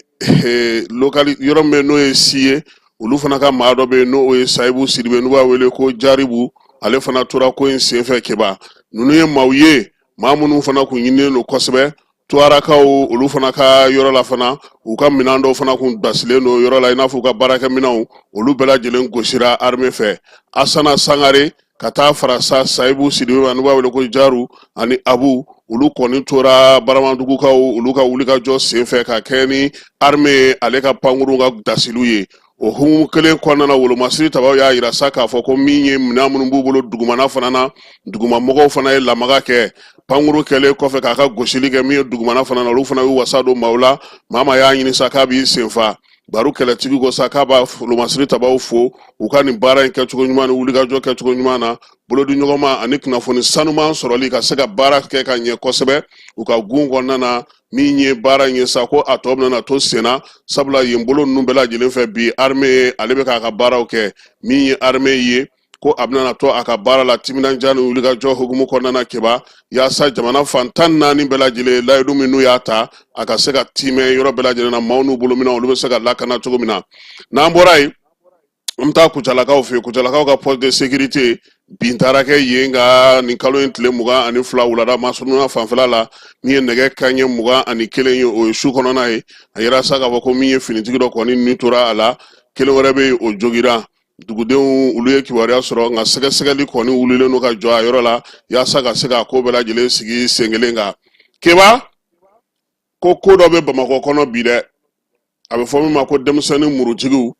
S1: lokali yɔrɔ min bɛ n'o ye Si ye, olu fana ka maa dɔ bɛ yen, n'o ye Sayibu Sidibe, n'u b'a wele ko Jaribu, ale fana tora ko in senfɛ. Keba, ninnu ye maaw ye, maa minnu fana kun ɲininen don kosɛbɛ. Tuwarakaw olu fana ka yɔrɔ la fana, u ka minɛn dɔw fana kun dasilen don yɔrɔ la, i n'a fɔ u ka baarakɛminɛnw, olu bɛɛ lajɛlen gosira armée fɛ. Asana Sangare ka taa fara sa Sayibu Sidibe ma, n'u b'a wele ko Jaru, ani Abu, olu kɔni tora Baramadugukaw olu ka wulikajɔ senfɛ ka kɛ ni armée ale ka pankurun ka dasiliw ye. O hukumu kelen kɔnɔna na, wolomasiri tabaw y'a yira sa k'a fɔ ko min ye minɛn minnu b'u bolo dugumana fana na, dugumamɔgɔw fana ye lamaga kɛ. Pankuru kɛlen kɔfɛ k'a ka gosili kɛ min ye dugumana fana na, olu fana y'u wasa don maaw la. Maa maa y'a ɲini sa k'a b'i senfa. Baro kɛlɛtigi ko sa k'a b'a wolomasiri tabaw fo u ka nin baara in kɛcogo ɲuman ni wulikajɔ kɛcogo ɲuman na, bolodi ɲɔgɔnma ani kunnafoni sanuman sɔrɔli ka se ka baara kɛ ka ɲɛ kosɛbɛ u ka gun kɔnɔna na. Min ye baara in ye sa, ko a tɔ bɛna to senna, sabula yen bolo ninnu bɛɛ lajɛlen fɛ bi, armée ale bɛ k'a ka baaraw kɛ. Min ye armée ye, ko a bɛna to a ka baara la timinandiya ni wulikajɔ hukumu kɔnɔna na, Keba, yaasa jamana fan 14 bɛɛ lajɛlen, layidu min n'u y'a ta, a ka se ka timɛ yɔrɔ bɛɛ lajɛlen na, maaw n'u bolominɛnw, olu bɛ se ka lakana cogo min na. N'an bɔra yen, an bɛ taa Kucalakaw fɛ yen. Kucalakaw ka poste de sécurité bin taara kɛ yen nka nin kalo in tile 22 wulada masurunya fanfɛla la, min ye nɛgɛ kanɲɛ 21 ye, o ye su kɔnɔna ye. A yira sa k'a fɔ ko min ye finitigi dɔ kɔni ni tora a la, kelen wɛrɛ bɛ yen, o jogira. Dugudenw olu ye kibaruya sɔrɔ, nka sɛgɛsɛgɛli kɔni wulilen don ka jɔ a yɔrɔ la yaasa ka se k'a ko bɛɛ lajɛlen sigi sen kelen kan. Keba, ko ko dɔ bɛ Bamakɔ kɔnɔ bi dɛ, a bɛ fɔ min ma ko denmisɛnnin murutigiw,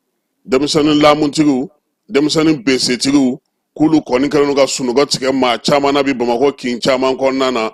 S1: denmisɛnnin lamutigiw, denmisɛnnin besetigiw, k'olu kɔni kɛlen don ka sunɔgɔ tigɛ maa caman na bi Bamakɔ kin caman kɔnɔna na.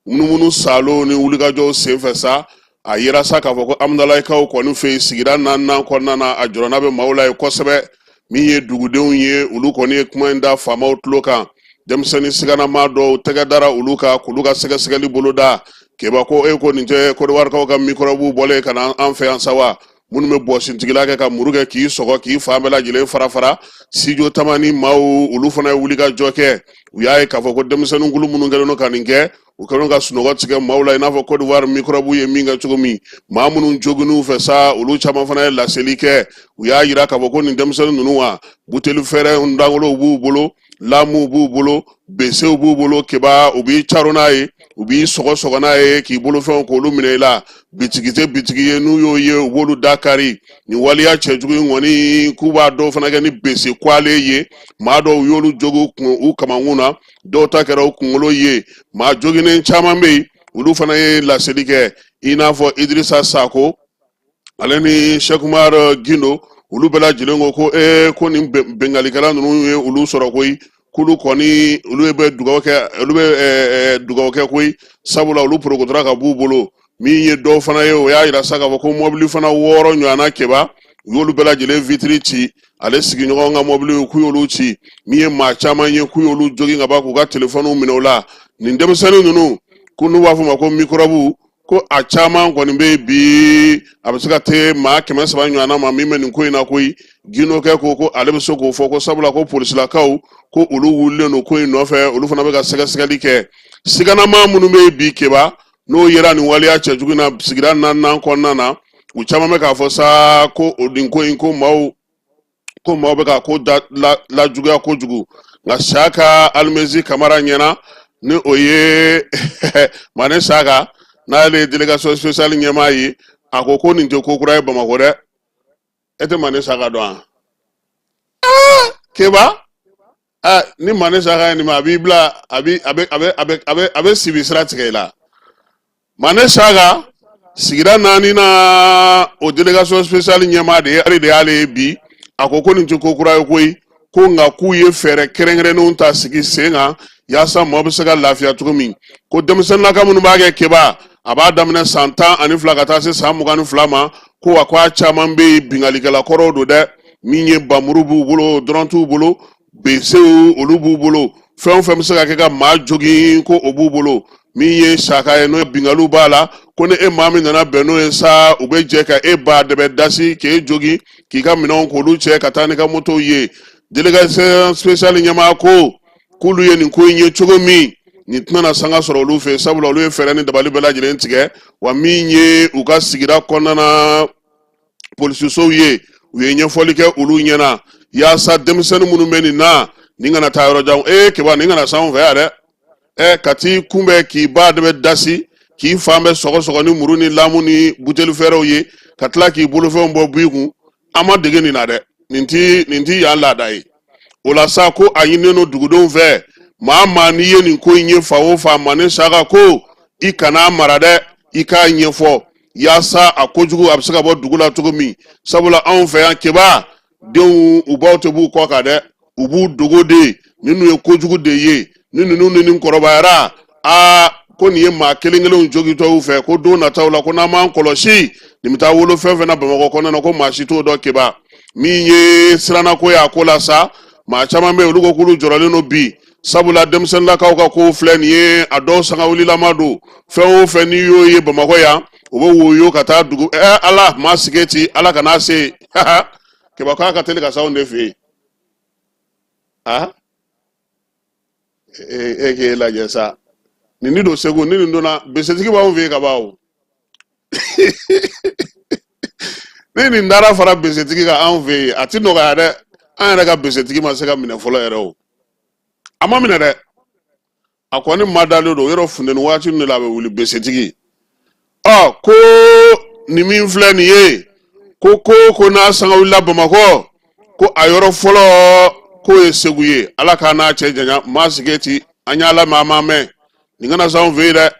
S1: Munumunu saalo ni wulikajɔw senfɛ sa, a yira sa k'a fɔ ko Amudalayikaw kɔni fɛ yen, sigida naaninan kɔnɔna na, a jɔrɔna bɛ maaw la yen kosɛbɛ. Min ye dugudenw ye, olu kɔni ye kuma in da faamaw tulo kan. Denmisɛnnin siganama dɔw tɛgɛ dara olu kan k'olu ka sɛgɛsɛgɛli boloda. Keba, ko e ko nin tɛ Kɔdiwarikaw ka mikɔrɔbuw bɔlen ka na an fɛ yan sa wa? Minnu bɛ bɔsintigila kɛ ka muru kɛ k'i sɔgɔ k'i fan bɛɛ lajɛlen fara fara, Studio Tamani maaw, olu fana ye wulikajɔ kɛ. U y'a ye k'a fɔ ko denmisɛnninkulu minnu kɛlen don ka nin kɛ, u kɛlen ka sunɔgɔ tigɛ maaw la, i n'a fɔ Côte d'Ivoire microbe ye min kɛ cogo min. Maa minnu joginn'u fɛ sa, olu caman fana ye laseli kɛ. U y'a yira k'a fɔ ko nin denmisɛnnin ninnu, wa buteli fɛrɛ dangolow b'u bolo, lamuw b'u bolo, besew b'u bolo. Keba, u b'i caro n'a ye, u b'i sɔgɔ sɔgɔ n'a ye, k'i bolofɛnw k'olu minɛ i la. Bitigi tɛ bitigi ye, n'u y'o ye, u b'olu da kari. Nin waleya cɛjugu in kɔni, k'u b'a dɔw fana kɛ ni bese kwale ye. Maa dɔw y'olu jogi kun u kamankun na, dɔw ta kɛra u kunkolo ye. Maa joginnen caman bɛ yen, olu fana ye laseli kɛ, i n'a fɔ Idirisa Sako, ale ni Sekumar Gindo. Olu bɛɛ lajɛlen ko ko ee, ko nin binkannikɛla ninnu ye olu sɔrɔ koyi, k'olu kɔni, olu bɛ dugawu kɛ, olu bɛ dugawu kɛ koyi, sabula olu porokotora ka b'u bolo. Min ye dɔw fana ye, o y'a yira sa k'a fɔ ko mɔbili fana 6 ɲɔgɔnna, Keba, u y'olu bɛɛ lajɛlen vitiri ci. Ale sigiɲɔgɔn ka mɔbili, k'u y'olu ci. Min ye maa caman ye, k'u y'olu jogin ka ban k'u ka telefɔniw minɛ u la. Nin denmisɛnnin ninnu, ko n'u b'a fɔ ma ko mikɔrɔbu, ko a caman kɔni bɛ yen bi, a bɛ se ka te maa 300 ɲɔgɔnna ma min bɛ nin ko in na koyi. Gindokɛ ko ko ale bɛ se k'o fɔ, ko sabula ko polisilakaw, ko olu wulilen don ko in nɔfɛ, olu fana bɛ ka sɛgɛsɛgɛli kɛ. Siganamaa minnu bɛ yen bi, Keba, n'o yera nin waleya cɛjugu na sigida naaninan kɔnɔna na, u caman bɛ k'a fɔ sa ko o nin ko in, ko maaw bɛ ka ko da lajuguya kojugu. Nka Saka Alimezi Kamara ɲɛna, ni o ye Mane Saka, n'ale ye délégation spéciale ɲɛmaa ye, a ko ko nin tɛ ko kura ye Bamakɔ dɛ. E tɛ Mane Saka dɔn wa? Keba, ni Mane Saka ye nin ma, a b'i bila, a b'i a bɛ a bɛ a bɛ a bɛ a bɛ sibi sira tigɛ i la. Mane Saka, sigida naani na, o délégation spéciale ɲɛmaa de ye, ale de y'ale ye bi. A ko ko nin tɛ ko kura ye koyi, ko nka k'u ye fɛɛrɛ kɛrɛnkɛrɛnnenw ta sigi sen kan yaasa maaw bɛ se ka lafiya cogo min. Ko denmisɛnninlaka minnu b'a kɛ, Keba, a b'a daminɛ san 12 ka taa se san 22 ma, ko wa ko a caman bɛ yen, binkannikɛla kɔrɔw don dɛ. Min ye bamuru b'u bolo, dɔrɔn t'u bolo, besew olu b'u bolo, fɛn o fɛn bɛ se ka kɛ ka maa jogin, ko o b'u bolo. Min ye Saka ye, n'o ye binkanniw b'a la, ko ni e maa min nana bɛn n'o ye sa, u bɛ jɛ ka e ba dɛbɛ dasi k'e jogin, k'i ka minɛnw k'olu cɛ ka taa n'i ka motow ye. Délégation spéciale ɲɛmaa ko k'olu ye nin ko in ye cogo min, nin tɛna na sanga sɔrɔ olu fɛ, sabula olu ye fɛɛrɛ ni dabali bɛɛ lajɛlen tigɛ. Wa min ye u ka sigida kɔnɔna na polisisow ye, u ye ɲɛfɔli kɛ olu ɲɛna yaasa denmisɛnnin minnu bɛ nin na, nin kana taa yɔrɔ jan. Ee Keba, nin kana s'anw fɛ yan dɛ. Ɛ ka t'i kunbɛn k'i ba de bɛ dasi, k'i fan bɛɛ sɔgɔsɔgɔ ni muru ni lamu ni buteli fɛrɛw ye, ka tila k'i bolofɛnw bɔ b'i kun, an ma dege nin na dɛ. Nin ti yan laada ye. O la sa, ko a ɲininen don dugudenw fɛ, maa maa n'i ye nin ko in ye fa o fa, Mane Saka ko i kana mara dɛ, i k'a ɲɛfɔ yaasa a kojugu a bɛ se ka bɔ dugu la cogo min. Sabula anw fɛ yan, Keba, denw u baw tɛ b'u kɔ kan dɛ, u b'u dogo de. Ninnu ye kojugu de ye, ni ninnu ni nin kɔrɔbayara, aa, ko nin ye maa kelen kelenw jogitɔw fɛ, ko don nataw la, ko n'an m'an kɔlɔsi, nin bɛ taa wolo fɛn fɛn na Bamakɔ kɔnɔna na, ko maa si t'o dɔn. Keba, min ye sirannako ye a ko la sa, maa caman bɛ yen, olu ko k'olu jɔrɔlen don bi, sabula denmisɛnninlakaw ka kow filɛ nin ye, a dɔw sangawulilama don. Fɛn o fɛn n'i y'o ye Bamakɔ yan, u bɛ woyo ka taa dugu. Ɛ Ala, maa sigi ci, Ala kana se. Keba, k'a ka teli ka s'anw de fɛ yen. A e k'e lajɛ sa, nin ni don Segu, ni nin donna besetigi b'anw fɛ yen ka ban o. Ni nin taara fara besetigi kan anw fɛ yen, a ti nɔgɔya dɛ. An yɛrɛ ka besetigi ma se ka minɛ fɔlɔ yɛrɛ o, a ma minɛ dɛ, a kɔni ma dalen don yɔrɔ funteni waati de la, a bɛ wuli besetigi. Ɔ ko nin min filɛ nin ye, ko n'a sanga wulila Bamakɔ, ko a yɔrɔ fɔlɔ k'o ye Segu ye. Ala k'a n'a cɛ janya. Maa sigi ti an y'a lamɛn, an m'a mɛn, nin kana s'anw fɛ yen dɛ.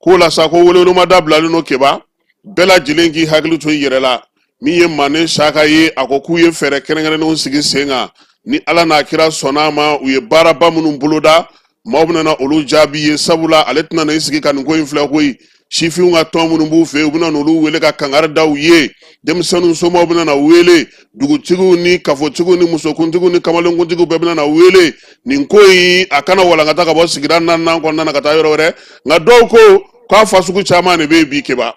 S1: K'o la sa, ko welewelema bilalen don, Keba, bɛɛ lajɛlen k'i hakili to i yɛrɛ la. Min ye Mane Saka ye, a ko k'u ye fɛɛrɛ kɛrɛnkɛrɛnnenw sigi sen kan. Ni Ala n'a kira sɔnna a ma, u ye baaraba minnu boloda, maaw bɛna na olu jaabi ye, sabula ale tɛna na i sigi ka nin ko in filɛ koyi. Sifinw ka tɔn minnu b'u fɛ yen, u bɛna n'olu wele ka kangari da u ye. Denmisɛnninw somaw bɛna na wele, dugutigiw ni kafotigiw ni musokuntigiw ni kamalenkuntigiw bɛɛ bɛna na wele. Nin ko in, a kana walankata ka bɔ sigida naaninan kɔnɔna na ka taa yɔrɔ wɛrɛ. Nka dɔw ko k'a fasugu caman de bɛ yen bi, Keba.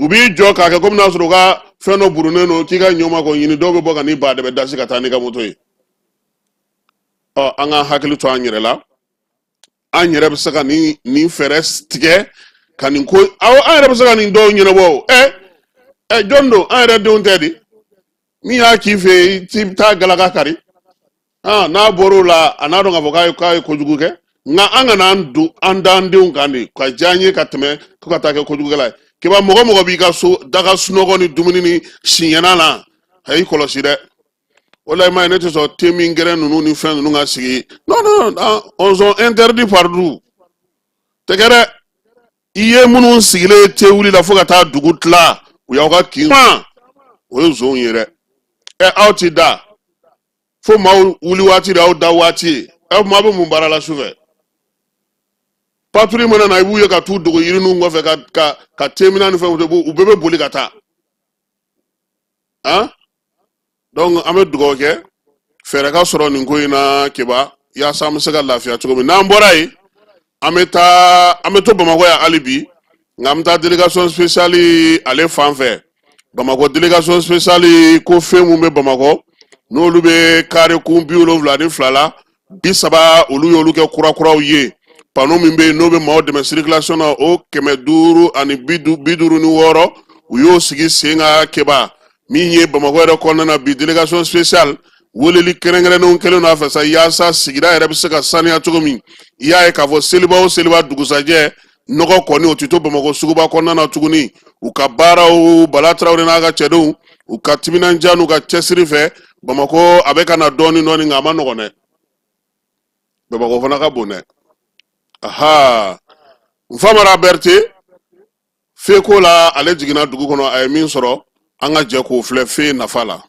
S1: U b'i jɔ k'a kɛ komi n'a sɔrɔ u ka Fɛn dɔ burunnen don k'i ka ɲɔ ma k'o ɲini, dɔw bɛ bɔ ka n'i ba de bɛ dasi ka taa n'i ka moto ye. Ɔ, an ka hakili to an yɛrɛ la. An yɛrɛ bɛ se ka nin fɛɛrɛ tigɛ ka nin ko, awɔ, an yɛrɛ bɛ se ka nin dɔw ɲɛnabɔ. O ɛ ɛ jɔn don? An yɛrɛ denw tɛ di? Min y'a k'i fɛ yen, i ti taa galaka kari. N'a bɔr'o la, a n'a dɔn k'a fɔ k'a ye kojugu kɛ. Nka an kana an don an da an denw kan de ka diya an ye ka tɛmɛ ko ka taa kɛ kojugukɛla ye. Keba, mɔgɔ mɔgɔ b'i ka so daga sunɔgɔ ni dumuni ni siɲɛna la, a y'i kɔlɔsi dɛ. O la, i m'a ye, ne tɛ sɔn te min gɛrɛ ninnu ni fɛn ninnu ka sigi. Non, non, non, on sont interdits partout. Tɛ kɛ dɛ. I ye minnu sigilen te wuli la fo ka taa dugu tila, u y'aw ka kin, o ye zonw ye dɛ. Ɛ, aw ti da fo maaw wuli waati de, aw da waati ye. Aw maa bɛ mun baara la sufɛ? Patrouille mana na, i b'u ye ka t'u dogo yiriniw kɔfɛ ka temina ni fɛnw, u bɛɛ bɛ boli ka taa. Han, donc an bɛ dugawu kɛ fɛɛrɛ ka sɔrɔ nin ko in na, Keba, yaasa an bɛ se ka lafiya cogo min. N'an bɔra yen, an bɛ taa, an bɛ to Bamakɔ yan hali bi, nka an bɛ taa délégation spéciale ale fan fɛ. Bamakɔ délégation spéciale ko fɛn mun bɛ Bamakɔ, n'olu bɛ kare kun 72 la, 30, olu y'olu kɛ kurakuraw ye. Panneau min bɛ yen, n'o bɛ maaw dɛmɛ circulation na, o 556, u y'o sigi sen kan. Keba, min ye Bamakɔ yɛrɛ kɔnɔna na bi, délégation spéciale weleli kɛrɛnkɛrɛnnenw kɛlen don a fɛ sa, yaasa sigida yɛrɛ bɛ se ka saniya cogo min. I y'a ye k'a fɔ seliba o seliba dugusajɛ, nɔgɔ kɔni o tɛ to Bamakɔ suguba kɔnɔna na tuguni. U ka baaraw, Bala Tarawele n'a ka cɛdenw, u ka timinandiya n'u ka cɛsiri fɛ, Bamakɔ a bɛ ka na dɔɔni dɔɔni, nka a ma nɔgɔn dɛ. Bamakɔ fana ka bon dɛ. Aha, Nfamara Berete feko la, ale jiginna dugu kɔnɔ, a ye min sɔrɔ, an ka jɛ k'o filɛ fe nafa la.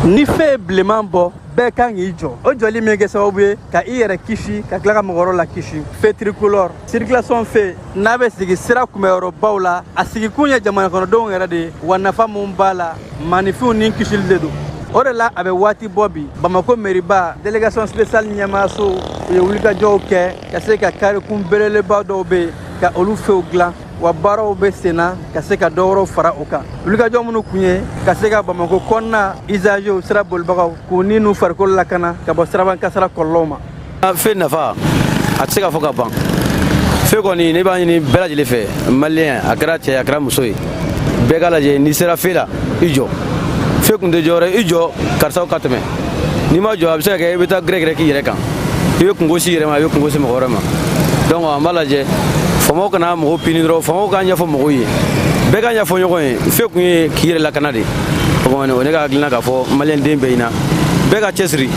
S14: Ni feu ye bilenman bɔ, bɛɛ kan k'i jɔ. O jɔli min kɛ sababu ye ka i yɛrɛ kisi, ka tila ka mɔgɔ wɛrɛw la kisi. Feu tricolore, circulation feu, n'a bɛ sigi sira kunbɛyɔrɔbaw la, a sigikun ye jamana kɔnɔdenw yɛrɛ de ye. Wa nafa mun b'a la, maaninfinw ni kisili de don. O de la, a bɛ waati bɔ bi, Bamako meriba, délégation spéciale ɲɛmaaso, u ye wulikajɔw kɛ ka se ka karikun belebeleba dɔw bɛ yen, ka olu feuw dilan. Wa baaraw bɛ senna ka se ka dɔ wɛrɛw fara o kan. Wulikajɔ minnu kun ye ka se ka Bamako kɔnɔna usagers, sira bolibagaw, k'u ni n'u farikolo lakana ka bɔ siraban kasara kɔlɔlɔw ma.
S11: Feu nafa, a tɛ se ka fɔ ka ban. Feu kɔni, ne b'a ɲini bɛɛ lajɛlen fɛ, maliyɛn, a kɛra cɛ, a kɛra muso ye, bɛɛ k'a lajɛ, n'i sera feu la, i jɔ. Feu kun tɛ jɔyɔrɔ, i jɔ karisaw ka tɛmɛ. N'i ma jɔ, a bɛ se ka kɛ i bɛ taa gɛrɛgɛrɛ k'i yɛrɛ kan, i bɛ kungo s'i yɛrɛ ma, i bɛ kungo se mɔgɔ wɛrɛ ma. Donc an b'a lajɛ, faamaw kana mɔgɔw pini dɔrɔn, faamaw k'a ɲɛfɔ mɔgɔw ye, bɛɛ k'a ɲɛfɔ ɲɔgɔn ye. Feu kun ye k'i yɛrɛ lakana de. O kɔni, o ne ka hakilina k'a fɔ maliyɛn den bɛɛ ɲɛna, bɛɛ ka cɛsiri.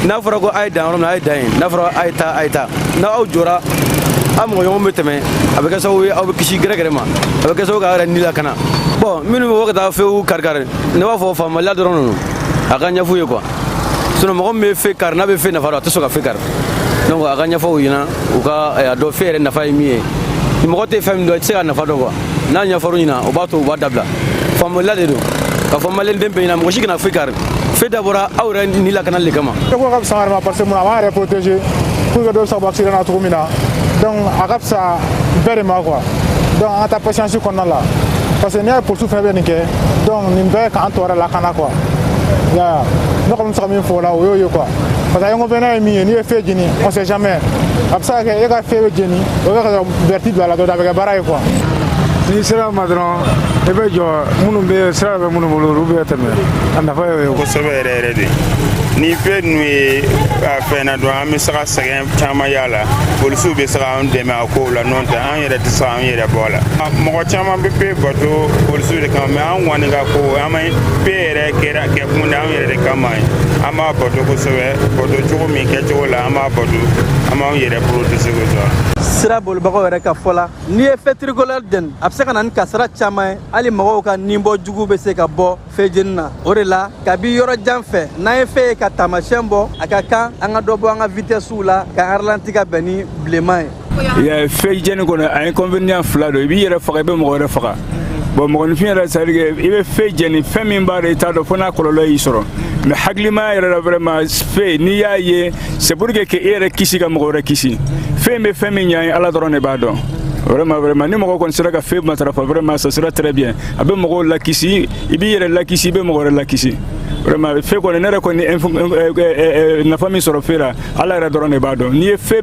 S11: N'a fɔra ko a ye dan yɔrɔ min na, a ye dan yen. N'a fɔra a ye taa, a ye taa. N'aw jɔra, aw mɔgɔ ɲɔgɔn bɛ tɛmɛ, a bɛ kɛ sababu ye aw bɛ kisi gɛrɛgɛrɛ ma, a bɛ kɛ sababu k'aw yɛrɛ ni lakana. Bon, minnu bɛ bɔ ka taa feuw karikari, ne b'a fɔ faamubaliya dɔrɔn ninnu, a ka ɲɛf'u ye quoi. Sinon mɔgɔ min bɛ feu kari, n'a bɛ feu nafa dɔn, a tɛ sɔn ka feu kari. Donc a ka ɲɛfɔ u ɲɛna, u ka a dɔn feu yɛrɛ nafa ye min ye. Ni mɔgɔ tɛ fɛn min dɔn, i tɛ se ka nafa dɔn quoi. N'a ɲɛfɔr'u ɲɛna, o b'a to u b'a dabila. Faamubaliya de don. K'a fɔ maliyɛn den bɛɛ ɲɛna, mɔgɔ si kana feu kari. Feu dabɔra aw yɛrɛ ni lakanali de kama.
S15: Ne ko ka fisa an yɛrɛ ma, parce que mun, a b'an yɛrɛ protéger pour que dɔw bɛ se ka bɔ accident na cogo min na. Donc a ka fisa bɛɛ de ma quoi. Donc an ka taa patience kɔnɔna la, parce que n'i y'a ye polisiw fana bɛ nin kɛ, donc nin bɛɛ k'an tɔ yɛrɛ lakana quoi. Ya, ne kɔni bɛ se ka min fɔ o la, o y'o ye quoi. Parce que inconvénient ye min ye, n'i ye feu jeni, on sait jamais, a bɛ se ka kɛ e ka feu bɛ jeni, o bɛ ka vert bila a la dɔrɔn, a bɛ kɛ baara ye quoi.
S16: N'i sera ma dɔrɔn, i bɛ jɔ. Minnu bɛ sira bɛ minnu bolo, olu bɛ tɛmɛ. A nafa y'o ye.
S17: Kosɛbɛ yɛrɛ yɛrɛ de. Ni feu ninnu ye a fɛn na dɔrɔn, an bɛ se ka sɛgɛn caman y'a la. Polisiw bɛ se k'an dɛmɛ a kow la, n'o tɛ an yɛrɛ tɛ se k'an yɛrɛ bɔ a la. Mɔgɔ caman bɛ feu bato polisiw de kama, mais an kɔni ka ko, an ma feu yɛrɛ kɛra kɛ kun de an yɛrɛ de kama ye. An b'a bato kosɛbɛ, bato cogo min kɛcogo la, an b'a bato, an b'an yɛrɛ protéger kosɛbɛ.
S14: Sira bolibagaw yɛrɛ ka fɔ la, n'i ye feu tricolore jeni, a bɛ se ka na ni kasara caman ye, hali mɔgɔw ka ninbɔ jugu bɛ se ka bɔ feu jeni na. O de la, kabi yɔrɔ jan fɛ, n'an ye feu ye ka taamasiyɛn bɔ, a ka kan an ka dɔ bɔ an ka vitɛsiw la, ka an ralenti ka bɛn ni bilenman
S16: ye. Ya, feu jeni kɔnɔ, a inconvénient fila don: i b'i yɛrɛ faga, i bɛ mɔgɔ wɛrɛ faga. Bon, mɔgɔninfin yɛrɛ, c'est à dire i bɛ feu jeni, fɛn min b'a dɔn, i t'a dɔn fo n'a kɔlɔlɔ y'i sɔrɔ. Mais hakilimaya yɛrɛ la, vraiment, feu n'i y'a ye, c'est pour que k'e yɛrɛ kisi, ka mɔgɔ wɛrɛ kisi. Fɛn bɛ fɛn min ɲɛ, Ala dɔrɔn de b'a dɔn. Vraiment, vraiment, ni mɔgɔ kɔni sera ka feu matarafa, vraiment, ça sera très bien. A bɛ mɔgɔw lakisi, i b'i yɛrɛ lakisi, i bɛ mɔgɔ wɛrɛ lakisi. Vraiment, feu kɔni, ne yɛrɛ kɔni nafa min sɔrɔ feu la, Ala yɛrɛ dɔrɔn de b'a dɔn. N'i ye feu,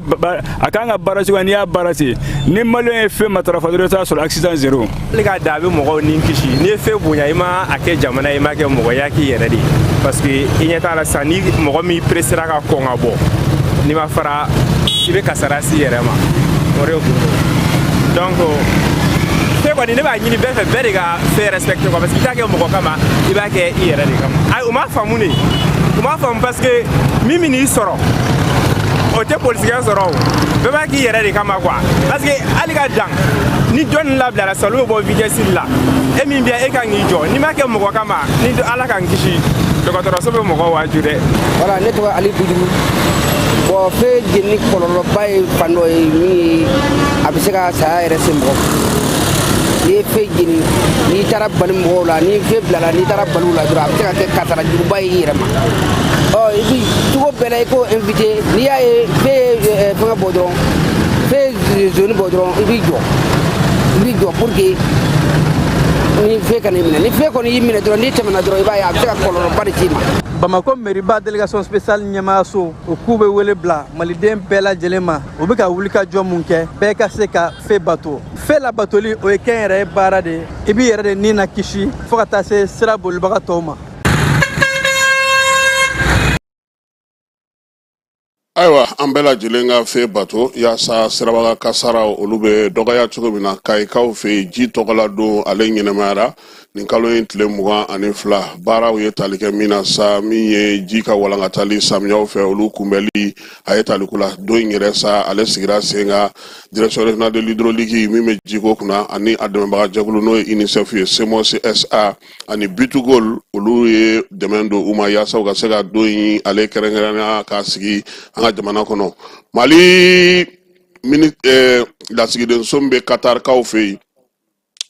S16: a kan ka baara cogoya, n'i y'a baara ten, ni maliyɛn ye feu matarafa dɔrɔn, i bɛ taa sɔrɔ accident zéro.
S18: Hali k'a dan, a bɛ mɔgɔw ni kisi. N'i ye feu bonya, i ma a kɛ jamana ye, i ma kɛ mɔgɔ ye, i y'a k'i yɛrɛ de ye, parce que i ɲɛ t'a la sisan, ni mɔgɔ min pressera ka kɔn ka bɔ, n'i ma fara, i bɛ kasara s'i yɛrɛ ma. O de kun don. Donc feu kɔni, ne b'a ɲini bɛɛ fɛ, bɛɛ de ka feu respecter quoi, parce que i t'a kɛ mɔgɔ kama, i b'a kɛ i yɛrɛ de kama. Ayi, u m'a faamu de, u m'a faamu, parce que min bɛ n'i sɔrɔ, o tɛ polisikɛ sɔrɔ. O bɛɛ b'a k'i yɛrɛ de kama quoi, parce que hali ka dan ni dɔ nin labilara sisan, olu bɛ bɔ vitesse la, e min bɛ e kan k'i jɔ, n'i m'a kɛ mɔgɔ kama, ni Ala k'an kisi, dɔgɔtɔrɔso bɛ mɔgɔ waaju dɛ.
S19: Voilà, ne tɔgɔ Ali Bujugu. Bon, feu jenini kɔlɔlɔba ye fan dɔ ye min ye, a bɛ se ka saya yɛrɛ se mɔgɔ ma. N'i ye feu jeni, n'i taara bali mɔgɔw la, ni feu bilala, n'i taara bali u la dɔrɔn, a bɛ se ka kɛ kasara juguba ye i yɛrɛ ma. Ɔ, i bi cogo bɛɛ la i k'o éviter. N'i y'a ye feu ye fɛngɛ bɔ dɔrɔn, feu ye zone bɔ dɔrɔn, i b'i jɔ, i b'i jɔ pour que ni feu kana i minɛ. Ni feu kɔni y'i minɛ dɔrɔn, n'i tɛmɛna dɔrɔn, i b'a ye a bɛ se ka kɔlɔlɔba de s'i ma.
S14: Bamakɔ meriba délégation spéciale ɲɛmaayaso, o k'u bɛ wele bila maliden bɛɛ lajɛlen ma, u bɛ ka wulikajɔ mun kɛ, bɛɛ ka se ka feu bato. Feu labatoli, o ye kɛnyɛrɛye baara de ye. I b'i yɛrɛ de ni na kisi fo ka taa se sira bolibaga tɔw ma.
S1: Ayiwa, an bɛɛ lajɛlen ka feu bato yaasa sirabaga kasaraw olu bɛ dɔgɔya cogo min na. Kayikaw fɛ yen, ji tɔgɔla don ale ɲɛnɛmayara nin kalo in tile 22. Baaraw ye tali kɛ min na sa, min ye ji ka walankatali samiyaw fɛ, olu kunbɛli, a ye taliku la don in yɛrɛ sa, ale sigira sen kan. Direction régionale de l'hydraulique min bɛ jiko kunna ani a dɛmɛbaga jɛkulu, n'o ye UNICEF ye, CEMOS SA ani Bitugol, olu ye dɛmɛ don u ma yaasa u ka se ka don in ale kɛrɛnkɛrɛnnenya k'a sigi an ka jamana kɔnɔ. Mali mini lasigidenso min bɛ Katarikaw fɛ yen,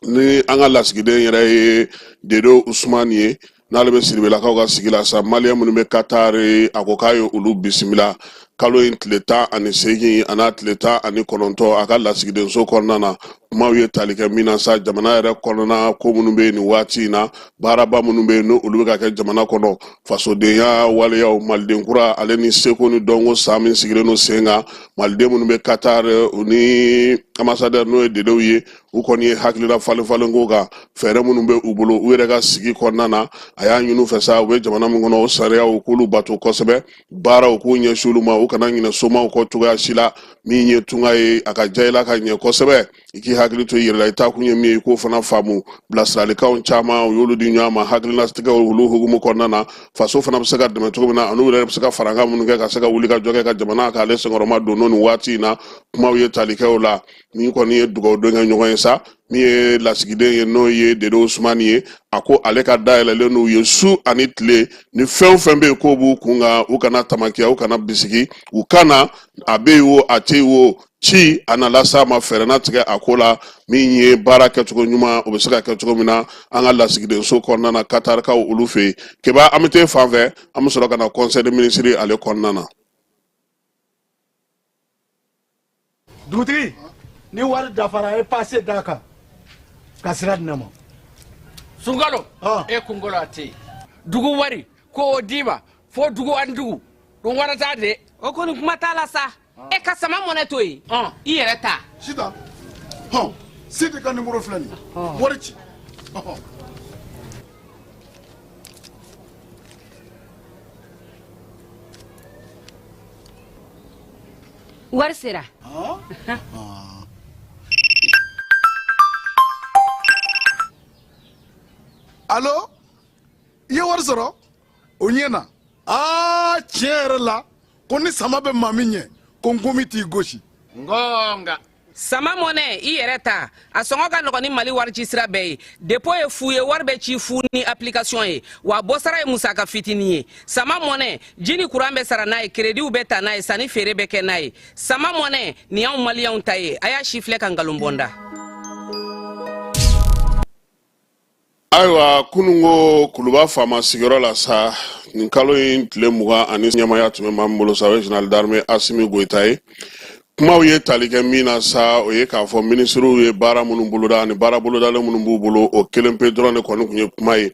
S1: ni an ka lasigiden yɛrɛ ye Dedo Usumani ye, n'ale bɛ Siribelakaw ka sigi la sa, maliyɛn minnu bɛ Katari, a ko k'a ye olu bisimila kalo in tile 18 a n'a tile 19 a ka lasigidenso kɔnɔna na. Kumaw ye tali kɛ min na sa, jamana yɛrɛ kɔnɔna ko minnu bɛ yen nin waati in na, baaraba minnu bɛ yen n'olu bɛ ka kɛ jamana kɔnɔ, fasodenya waleyaw, maliden kura ale ni seko ni dɔnko san min sigilen don sen kan, maliden minnu bɛ Qatar, u ni ambassadeur n'o ye Dedew ye, u kɔni ye hakilila falen falen ko kan fɛɛrɛ minnu bɛ u bolo u yɛrɛ ka sigi kɔnɔna na. A y'a ɲini u fɛ sa, u bɛ jamana min kɔnɔ, o sariyaw k'olu bato kosɛbɛ, baaraw k'u ɲɛsin olu ma, u kana ɲinɛ somaw kɔ cogoya si la. Min ye tunga ye, a ka diya i la ka ɲɛ kosɛbɛ, i k'i hakili to i yɛrɛ la, i taakun ye min ye, i k'o fana faamu. Bilasiralikanw caman u y'olu di ɲɔgɔn ma hakilinatigɛw olu hukumu kɔnɔna na, faso fana bɛ se ka dɛmɛ cogo min na, an'u yɛrɛ bɛ se ka farankan minnu kɛ ka se ka wuli ka jɔ kɛ ka jamana k'ale senkɔrɔma don n'o nin waati in na. Kumaw ye tali kɛ o la. Min kɔni ye dugawudon kɛ ɲɔgɔn ye sa, min ye lasigiden ye, n'o ye Dede Usumani ye, a ko ale ka da yɛlɛlen n'u ye su ani tile, ni fɛn o fɛn bɛ yen k'o b'u kun kan, u kana tamakiya, u kana bisigi, u kana a bɛ yen o, a tɛ yen o, ci a na las'a ma, fɛɛrɛ na tigɛ a ko la. Min ye baara kɛcogo ɲuman, o bɛ se ka kɛ cogo min na an ka lasigidenso kɔnɔna na Katarikaw olu fɛ yen. Keba, an bɛ t'e fan fɛ, an bɛ sɔrɔ ka na conseil des ministres ale kɔnɔna na.
S5: Dugutigi, ni wari dafara, e pase d'a kan ka sira di ne ma.
S7: Sunkalo, e kunkolo a tɛ yen. Dugu wari ko o d'i ma fo dugu ani dugu ɗum warata de.
S4: O kɔni, kuma t'a la sa. E ka sama mɔnɛ to yen, i yɛrɛ ta.
S3: Sitan, hɔn, Sidi ka nimoro filɛ nin ye, wari ci.
S4: Wari sera.
S3: Alo, i ye wari sɔrɔ o ɲɛ na. Aa, tiɲɛ yɛrɛ la, ko ni sama bɛ maa min ɲɛ, ko nkomi t'i gosi.
S7: Ngonga.
S4: Sama mɔnɛ, i yɛrɛ ta, a sɔngɔ ka nɔgɔn ni Mali wari ci sira bɛɛ ye. Dépôt ye fu ye, wari bɛ ci fu ni application ye, wa bɔsara ye musaka fitinin ye. Sama mɔnɛ, ji ni kuran bɛ sara n'a ye, créditw bɛ ta n'a ye, sanni feere bɛ kɛ n'a ye. Sama mɔnɛ nin y'anw maliyɛnw ta ye. A y'a si filɛ ka nkalon bɔ n da.
S1: Ayiwa, kununko Kuluba faama sigiyɔrɔ la sa, nin kalo in tile 20 ani, ɲɛmaya tun bɛ maa min bolo sa, o ye général d'armée Asimi Goyita ye. Kumaw ye tali kɛ min na sa, o ye k'a fɔ minisiriw ye baara minnu boloda ani baara bolodalen minnu b'u bolo, o kelen pe dɔrɔn de kɔni tun ye kuma ye.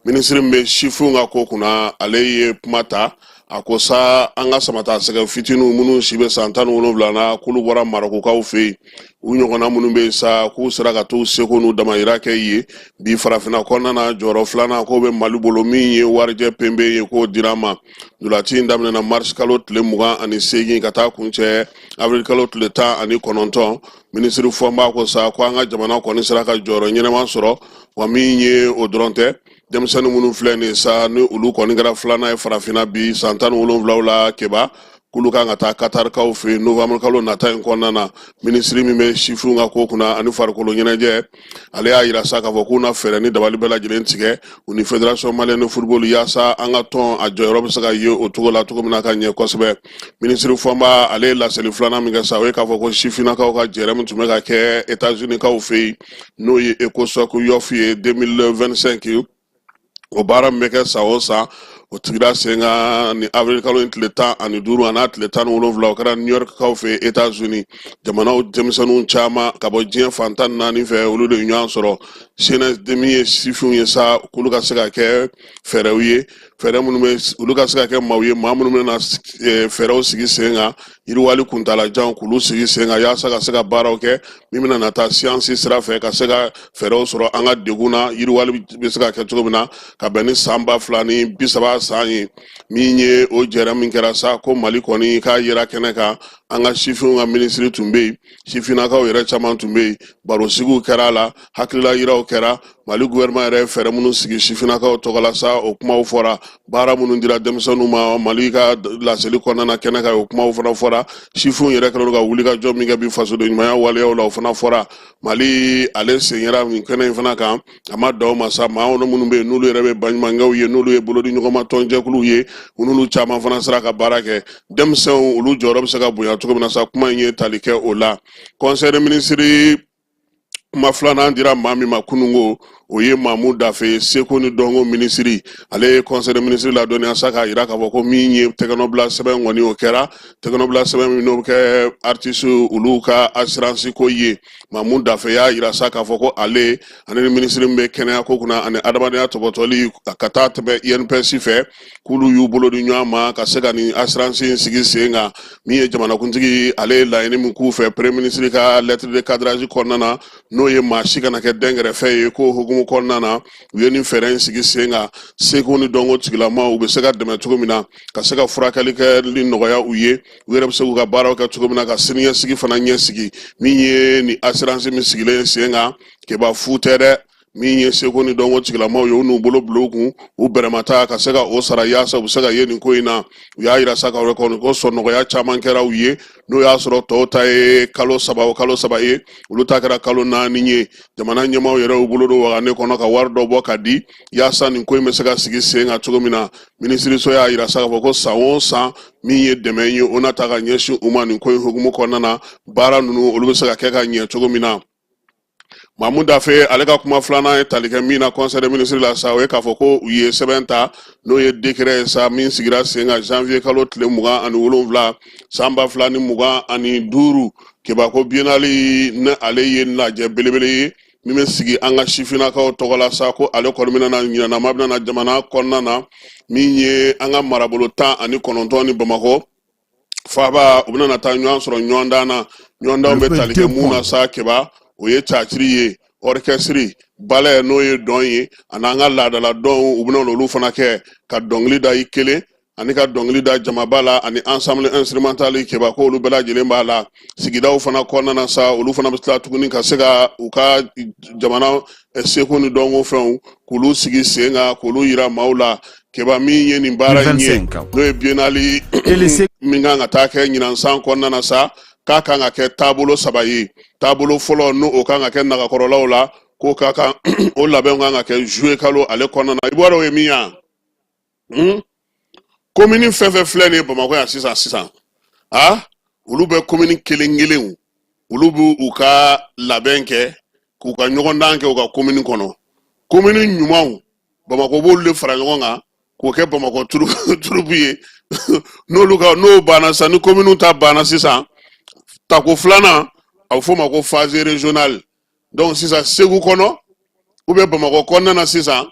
S1: Minisiri min bɛ sifinw ka ko kunna, ale ye kuma ta. A ko sa, an ka samata sɛgɛ fitininw minnu si bɛ san 17 na, k'olu bɔra Marɔkukaw fɛ yen, u ɲɔgɔnna minnu bɛ yen sa, k'u sera ka t'u seko n'u damayira kɛ yen. Bi farafinna kɔnɔna na, jɔyɔrɔ filanan k'o bɛ Mali bolo, min ye warijɛ penpe ye, k'o dira ma. Ntolaci in daminɛna marisi kalo tile 28 ka taa kuncɛ avril kalo tile 19. Minisiri Fɔnba ko sa ko an ka jamana kɔni sera ka jɔyɔrɔ ɲɛnama sɔrɔ. Wa min ye o dɔrɔn tɛ, denmisɛnnin minnu filɛ nin sa, ni olu kɔni kɛra filanan ye farafinna bi san 17 la, Keba, k'olu kan ka taa Katarikaw fɛ yen novembre kalo nata in kɔnɔna na. Minisiri min bɛ sifinw ka ko kunna ani farikolo ɲɛnajɛ, ale y'a yira sa k'a fɔ k'u na fɛɛrɛ ni dabali bɛɛ lajɛlen tigɛ u ni Fédération malienne de football, yaasa an ka tɔn a jɔyɔrɔ bɛ se ka ye o cogo la cogo min na ka ɲɛ kosɛbɛ. Minisiri Fɔnba, ale ye laseli filanan min kɛ sa, o ye k'a fɔ ko sifinnakaw ka jɛrɛ min tun bɛ ka kɛ États-Unis-kaw fɛ yen, n'o ye ECOSOC Youth ye 2025, o baara min bɛ kɛ san o san, o sigira sen kan ni avril kalo in tile 15 a n'a tile 17. O kɛra New York kaw fɛ États-Unis. Jamanaw denmisɛnninw caman ka bɔ diɲɛ fan 14 fɛ, olu de ye ɲɔgɔn sɔrɔ. Jeunesse min ye sifinw ye sa, k'olu ka se ka kɛ fɛɛrɛw ye, fɛɛrɛ minnu bɛ olu ka se ka kɛ maaw ye, maa minnu bɛna fɛɛrɛw sigi sen kan, yiriwali kuntalajan, k'olu sigi sen kan, yaasa ka se ka baaraw kɛ min bɛna na taa siyansi sira fɛ, ka se ka fɛɛrɛw sɔrɔ an ka degun na, yiriwali bɛ se ka kɛ cogo min na ka bɛn ni san 2030 san ye. Min ye o jɛrɛ min kɛra sa, ko Mali kɔni k'a yera kɛnɛ kan, an ka sifinw ka minisiri tun bɛ yen, sifinnakaw yɛrɛ caman tun bɛ yen, barosigiw kɛra a la, hakilila yiraw kɛra. Mali gouvernement yɛrɛ ye fɛɛrɛ minnu sigi sifinnakaw tɔgɔ la sa, o kumaw fɔra. Baara minnu dira denmisɛnninw ma Mali ka laseli kɔnɔna na kɛnɛ kan, o kumaw fana fɔra. Sifinw yɛrɛ kɛlen don ka wulikajɔ min kɛ bi fasoden ɲumanya waleyaw la, o fana fɔra. Mali ale sen yera nin kɛnɛ in fana kan. A ma dan o ma sa, maa minnu bɛ yen n'olu yɛrɛ bɛ baɲumankɛw ye, n'olu ye bolodi ɲɔgɔnma tɔnjɛkuluw ye, u n'olu caman fana sera ka baara kɛ. Denmisɛnw, olu jɔyɔrɔ bɛ se ka bonya cogo min na sa, kuma in ye tali kɛ o la. Conseil des ministres kuma filanan dira maa min ma kununko, o ye Mamu Dafe, seko ni dɔnko minisiri. Ale ye conseil des ministres ladɔnniya sa k'a yira k'a fɔ ko min ye tɛgɛnɔbila sɛbɛn kɔni, o kɛra tɛgɛnɔbila sɛbɛn min n'o bɛ kɛ artiste olu ka assurance ko ye. Mamu Dafe y'a yira sa k'a fɔ ko ale ani ni minisiri min bɛ kɛnɛya ko kunna ani adamadenya tɔpɔtɔli ka taa tɛmɛ INPS fɛ, k'olu y'u bolo di ɲɔgɔn ma ka se ka nin assurance in sigi sen kan. Min ye jamanakuntigi, ale ye laɲini min k'u fɛ premier ministre ka lettre de cadrage kɔnɔna na, n'o ye maa si kana kɛ dɛnkɛrɛfɛ ye, k'o hukumu kɔnɔna na, u ye nin fɛɛrɛ in sigi sen kan, seko ni dɔnko tigilamaw u bɛ se ka dɛmɛ cogo min na, ka se ka furakɛli kɛli nɔgɔya u ye, u yɛrɛ bɛ se k'u ka baaraw kɛ cogo min na, ka siniɲɛsigi fana ɲɛsigi. Min ye nin assurance min sigilen sen kan, Keba, fu tɛ dɛ. Min ye seko ni dɔnko tigilamaw ye, u n'u bolo bila u kun, u bɛrɛmata ka se ka o sara yaasa u bɛ se ka ye nin ko in na. U y'a yira sa k'a fɔ ko sɔnɔgɔya caman kɛra u ye, n'o y'a sɔrɔ tɔw ta ye kalo 3 o kalo 3 ye, olu ta kɛra kalo 4 ye. Jamana ɲɛmaaw yɛrɛ y'u bolo don wagane kɔnɔ ka wari dɔ bɔ ka di yaasa nin ko in bɛ se ka sigi sen kan cogo min na. Minisiriso y'a yira sa k'a fɔ ko san o san, min ye dɛmɛ ye, o na ta ka ɲɛsin u ma nin ko in hukumu kɔnɔna na, baara ninnu olu bɛ se ka kɛ ka ɲɛ cogo min na. Mamu Dafe, ale ka kuma filanan ye tali kɛ min na conseil des ministres la sa, o ye k'a fɔ ko u ye sɛbɛn ta, n'o ye décret ye sa, min sigira sen kan janvier kalo tile 27 san 2025. Keba, ko biennale ni ale ye lajɛ belebele ye min bɛ sigi an ka sifinnakaw tɔgɔ la sa, ko ale kɔni bɛna na ɲinanama bɛna na jamana kɔnɔna na, min ye an ka marabolo 19 ni Bamakɔ faaba, u bɛna na taa ɲɔgɔn sɔrɔ ɲɔgɔndan na. Ɲɔgɔndanw bɛ tali kɛ mun na sa, Keba? O ye caaciri ye, orchestre, ballet, n'o ye dɔn ye, ani an ka laadala dɔnw, u bɛna olu fana kɛ, ka dɔnkili da i kelen ani ka dɔnkili da jamaba la, ani ensemble instrumental. Keba, ko olu bɛɛ lajɛlen b'a la. Sigidaw fana kɔnɔna na sa, olu fana bɛ tila tuguni ka se ka u ka jamana seko ni dɔnko fɛnw k'olu sigi sen kan, k'olu yira maaw la. Keba, min ye nin baara in ye, n'o ye biennale min kan ka taa kɛ ɲinan san kɔnɔna na sa, k'a kan ka kɛ taabolo saba ye. Taabolo fɔlɔ, n'o o kan ka kɛ nagakɔrɔlaw la, k'o ka kan, o labɛnw kan ka kɛ juillet kalo ale kɔnɔna na. I b'a dɔn o ye min ye? Komini fɛn fɛn filɛ nin ye Bamakɔ yan sisan sisan, a olu bɛ komini kelen kelenw, olu b'u u ka labɛn kɛ k'u ka ɲɔgɔndan kɛ u ka komini kɔnɔ. Komini ɲumanw, Bamakɔ b'olu de fara ɲɔgɔn kan k'o kɛ Bamakɔ troupe ye. N'olu ka n'o banna sisan, ni kominiw ta banna sisan, Tako filanan, a bɛ f'o ma ko phase régionale. Donc sisan Segu kɔnɔ ou bien Bamakɔ kɔnɔna na sisan,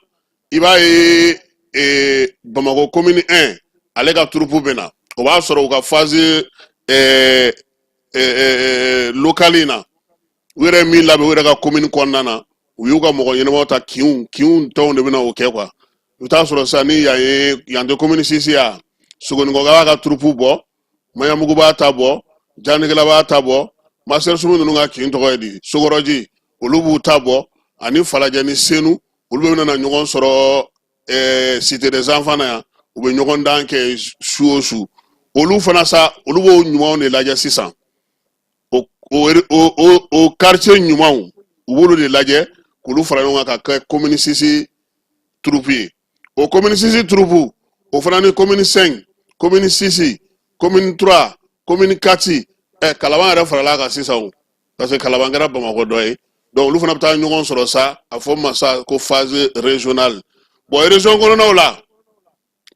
S1: i b'a ye Bamakɔ commune 1 ale ka troupe bɛ na. O b'a sɔrɔ u ka phase locale in na, u yɛrɛ min labɛn u yɛrɛ ka commune kɔnɔna na, u y'u ka mɔgɔ ɲɛnamaw ta, kinw kinw tɔnw de bɛna o kɛ quoi. I bɛ taa sɔrɔ sisan ni yan ye, yan tɛ commune 6 ya, Sogonikɔ b'a ka troupe bɔ, Maɲanbugu b'a ta bɔ, Janikɛla b'a ta bɔ, Masɛrisumu ninnu ka kin tɔgɔ ye di, Sokɔrɔji, olu b'u ta bɔ, ani Falajɛ ni Senu, olu bɛɛ bɛna na ɲɔgɔn sɔrɔ cité des enfants na yan. U bɛ ɲɔgɔn dan kɛ su o su. Olu fana sa, olu b'o ɲumanw de lajɛ sisan, o o o o quartier ɲumanw, u b'olu de lajɛ k'olu fara ɲɔgɔn kan ka kɛ commune 6 troupe ye. O commune 6 troupe, o fana ni commune 5, commune 6, commune 3, commune 4, Kalaban yɛrɛ farala a kan sisan o, parce que Kalaban kɛra Bamakɔ dɔ ye. Donc olu fana bɛ taa ɲɔgɔn sɔrɔ sa, a fɔ ma sa ko phase régionale. Bon, région kɔnɔnaw la,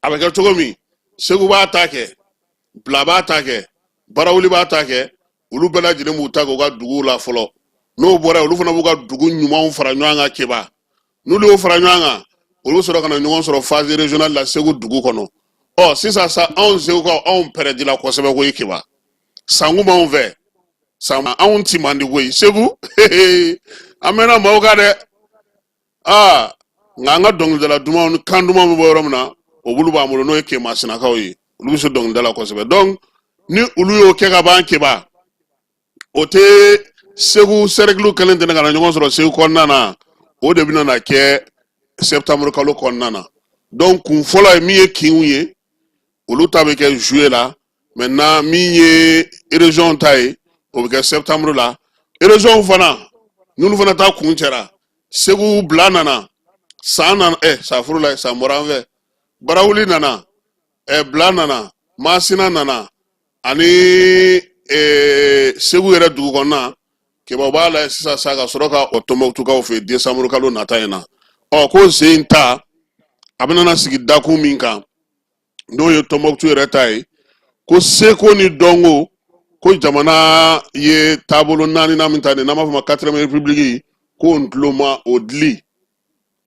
S1: a bɛ kɛ cogo min, Segu b'a ta kɛ, Bila b'a ta kɛ, Barawuli b'a ta kɛ, olu bɛɛ lajɛlen b'u ta kɛ u ka duguw la fɔlɔ. N'o bɔra yen, olu fana b'u ka dugu ɲumanw fara ɲɔgɔn kan Keba. N'olu y'o fara ɲɔgɔn kan, olu sɔrɔ ka na ɲɔgɔn sɔrɔ phase régionale la Segu dugu kɔnɔ. Ɔ sisan sa, anw Segukaw, anw pɛrɛdila kosɛbɛ koyi Keba. Sanku b'anw fɛ, san anw ti man di koyi Segu. An mɛnna maaw kan dɛ. Aa, nka an ka dɔnkilidala dumanw ni kan dumanw bɛ bɔ yɔrɔ min na, o bulu b'an bolo, n'o ye Kemasinakaw ye. Olu bɛ se dɔnkilida la kosɛbɛ. Donc ni olu y'o kɛ ka ban Keba, o tɛ Segu cercle kelen tɛ ka na ɲɔgɔn sɔrɔ Segu kɔnɔna na, o de bɛna na kɛ septembre kalo kɔnɔna na. Donc kun fɔlɔ ye min ye, kinw ye, olu ta bɛ kɛ juillet la. Maintenant min ye région ta ye, o bɛ kɛ septembre la. Région fana, n'olu fana ta kun cɛra, Segu Bila nana, san nana, safuru la, san bɔra an fɛ, Barawuli nana, Bila nana, Masina nana, ani Segu yɛrɛ dugu kɔnɔna. Keba b'a la sisan sa ka sɔrɔ ka o Tɔnbɔkutukaw fɛ décembre kalo nata in na. Ɔ ko sen ta, a bɛna na sigi dakun min kan, n'o ye Tɔnbɔkutu yɛrɛ ta ye, ko seko ni dɔnko, ko jamana ye taabolo naaninan min ta nin, n'an b'a fɔ ma quatrième république, k'o ntuloma o dili,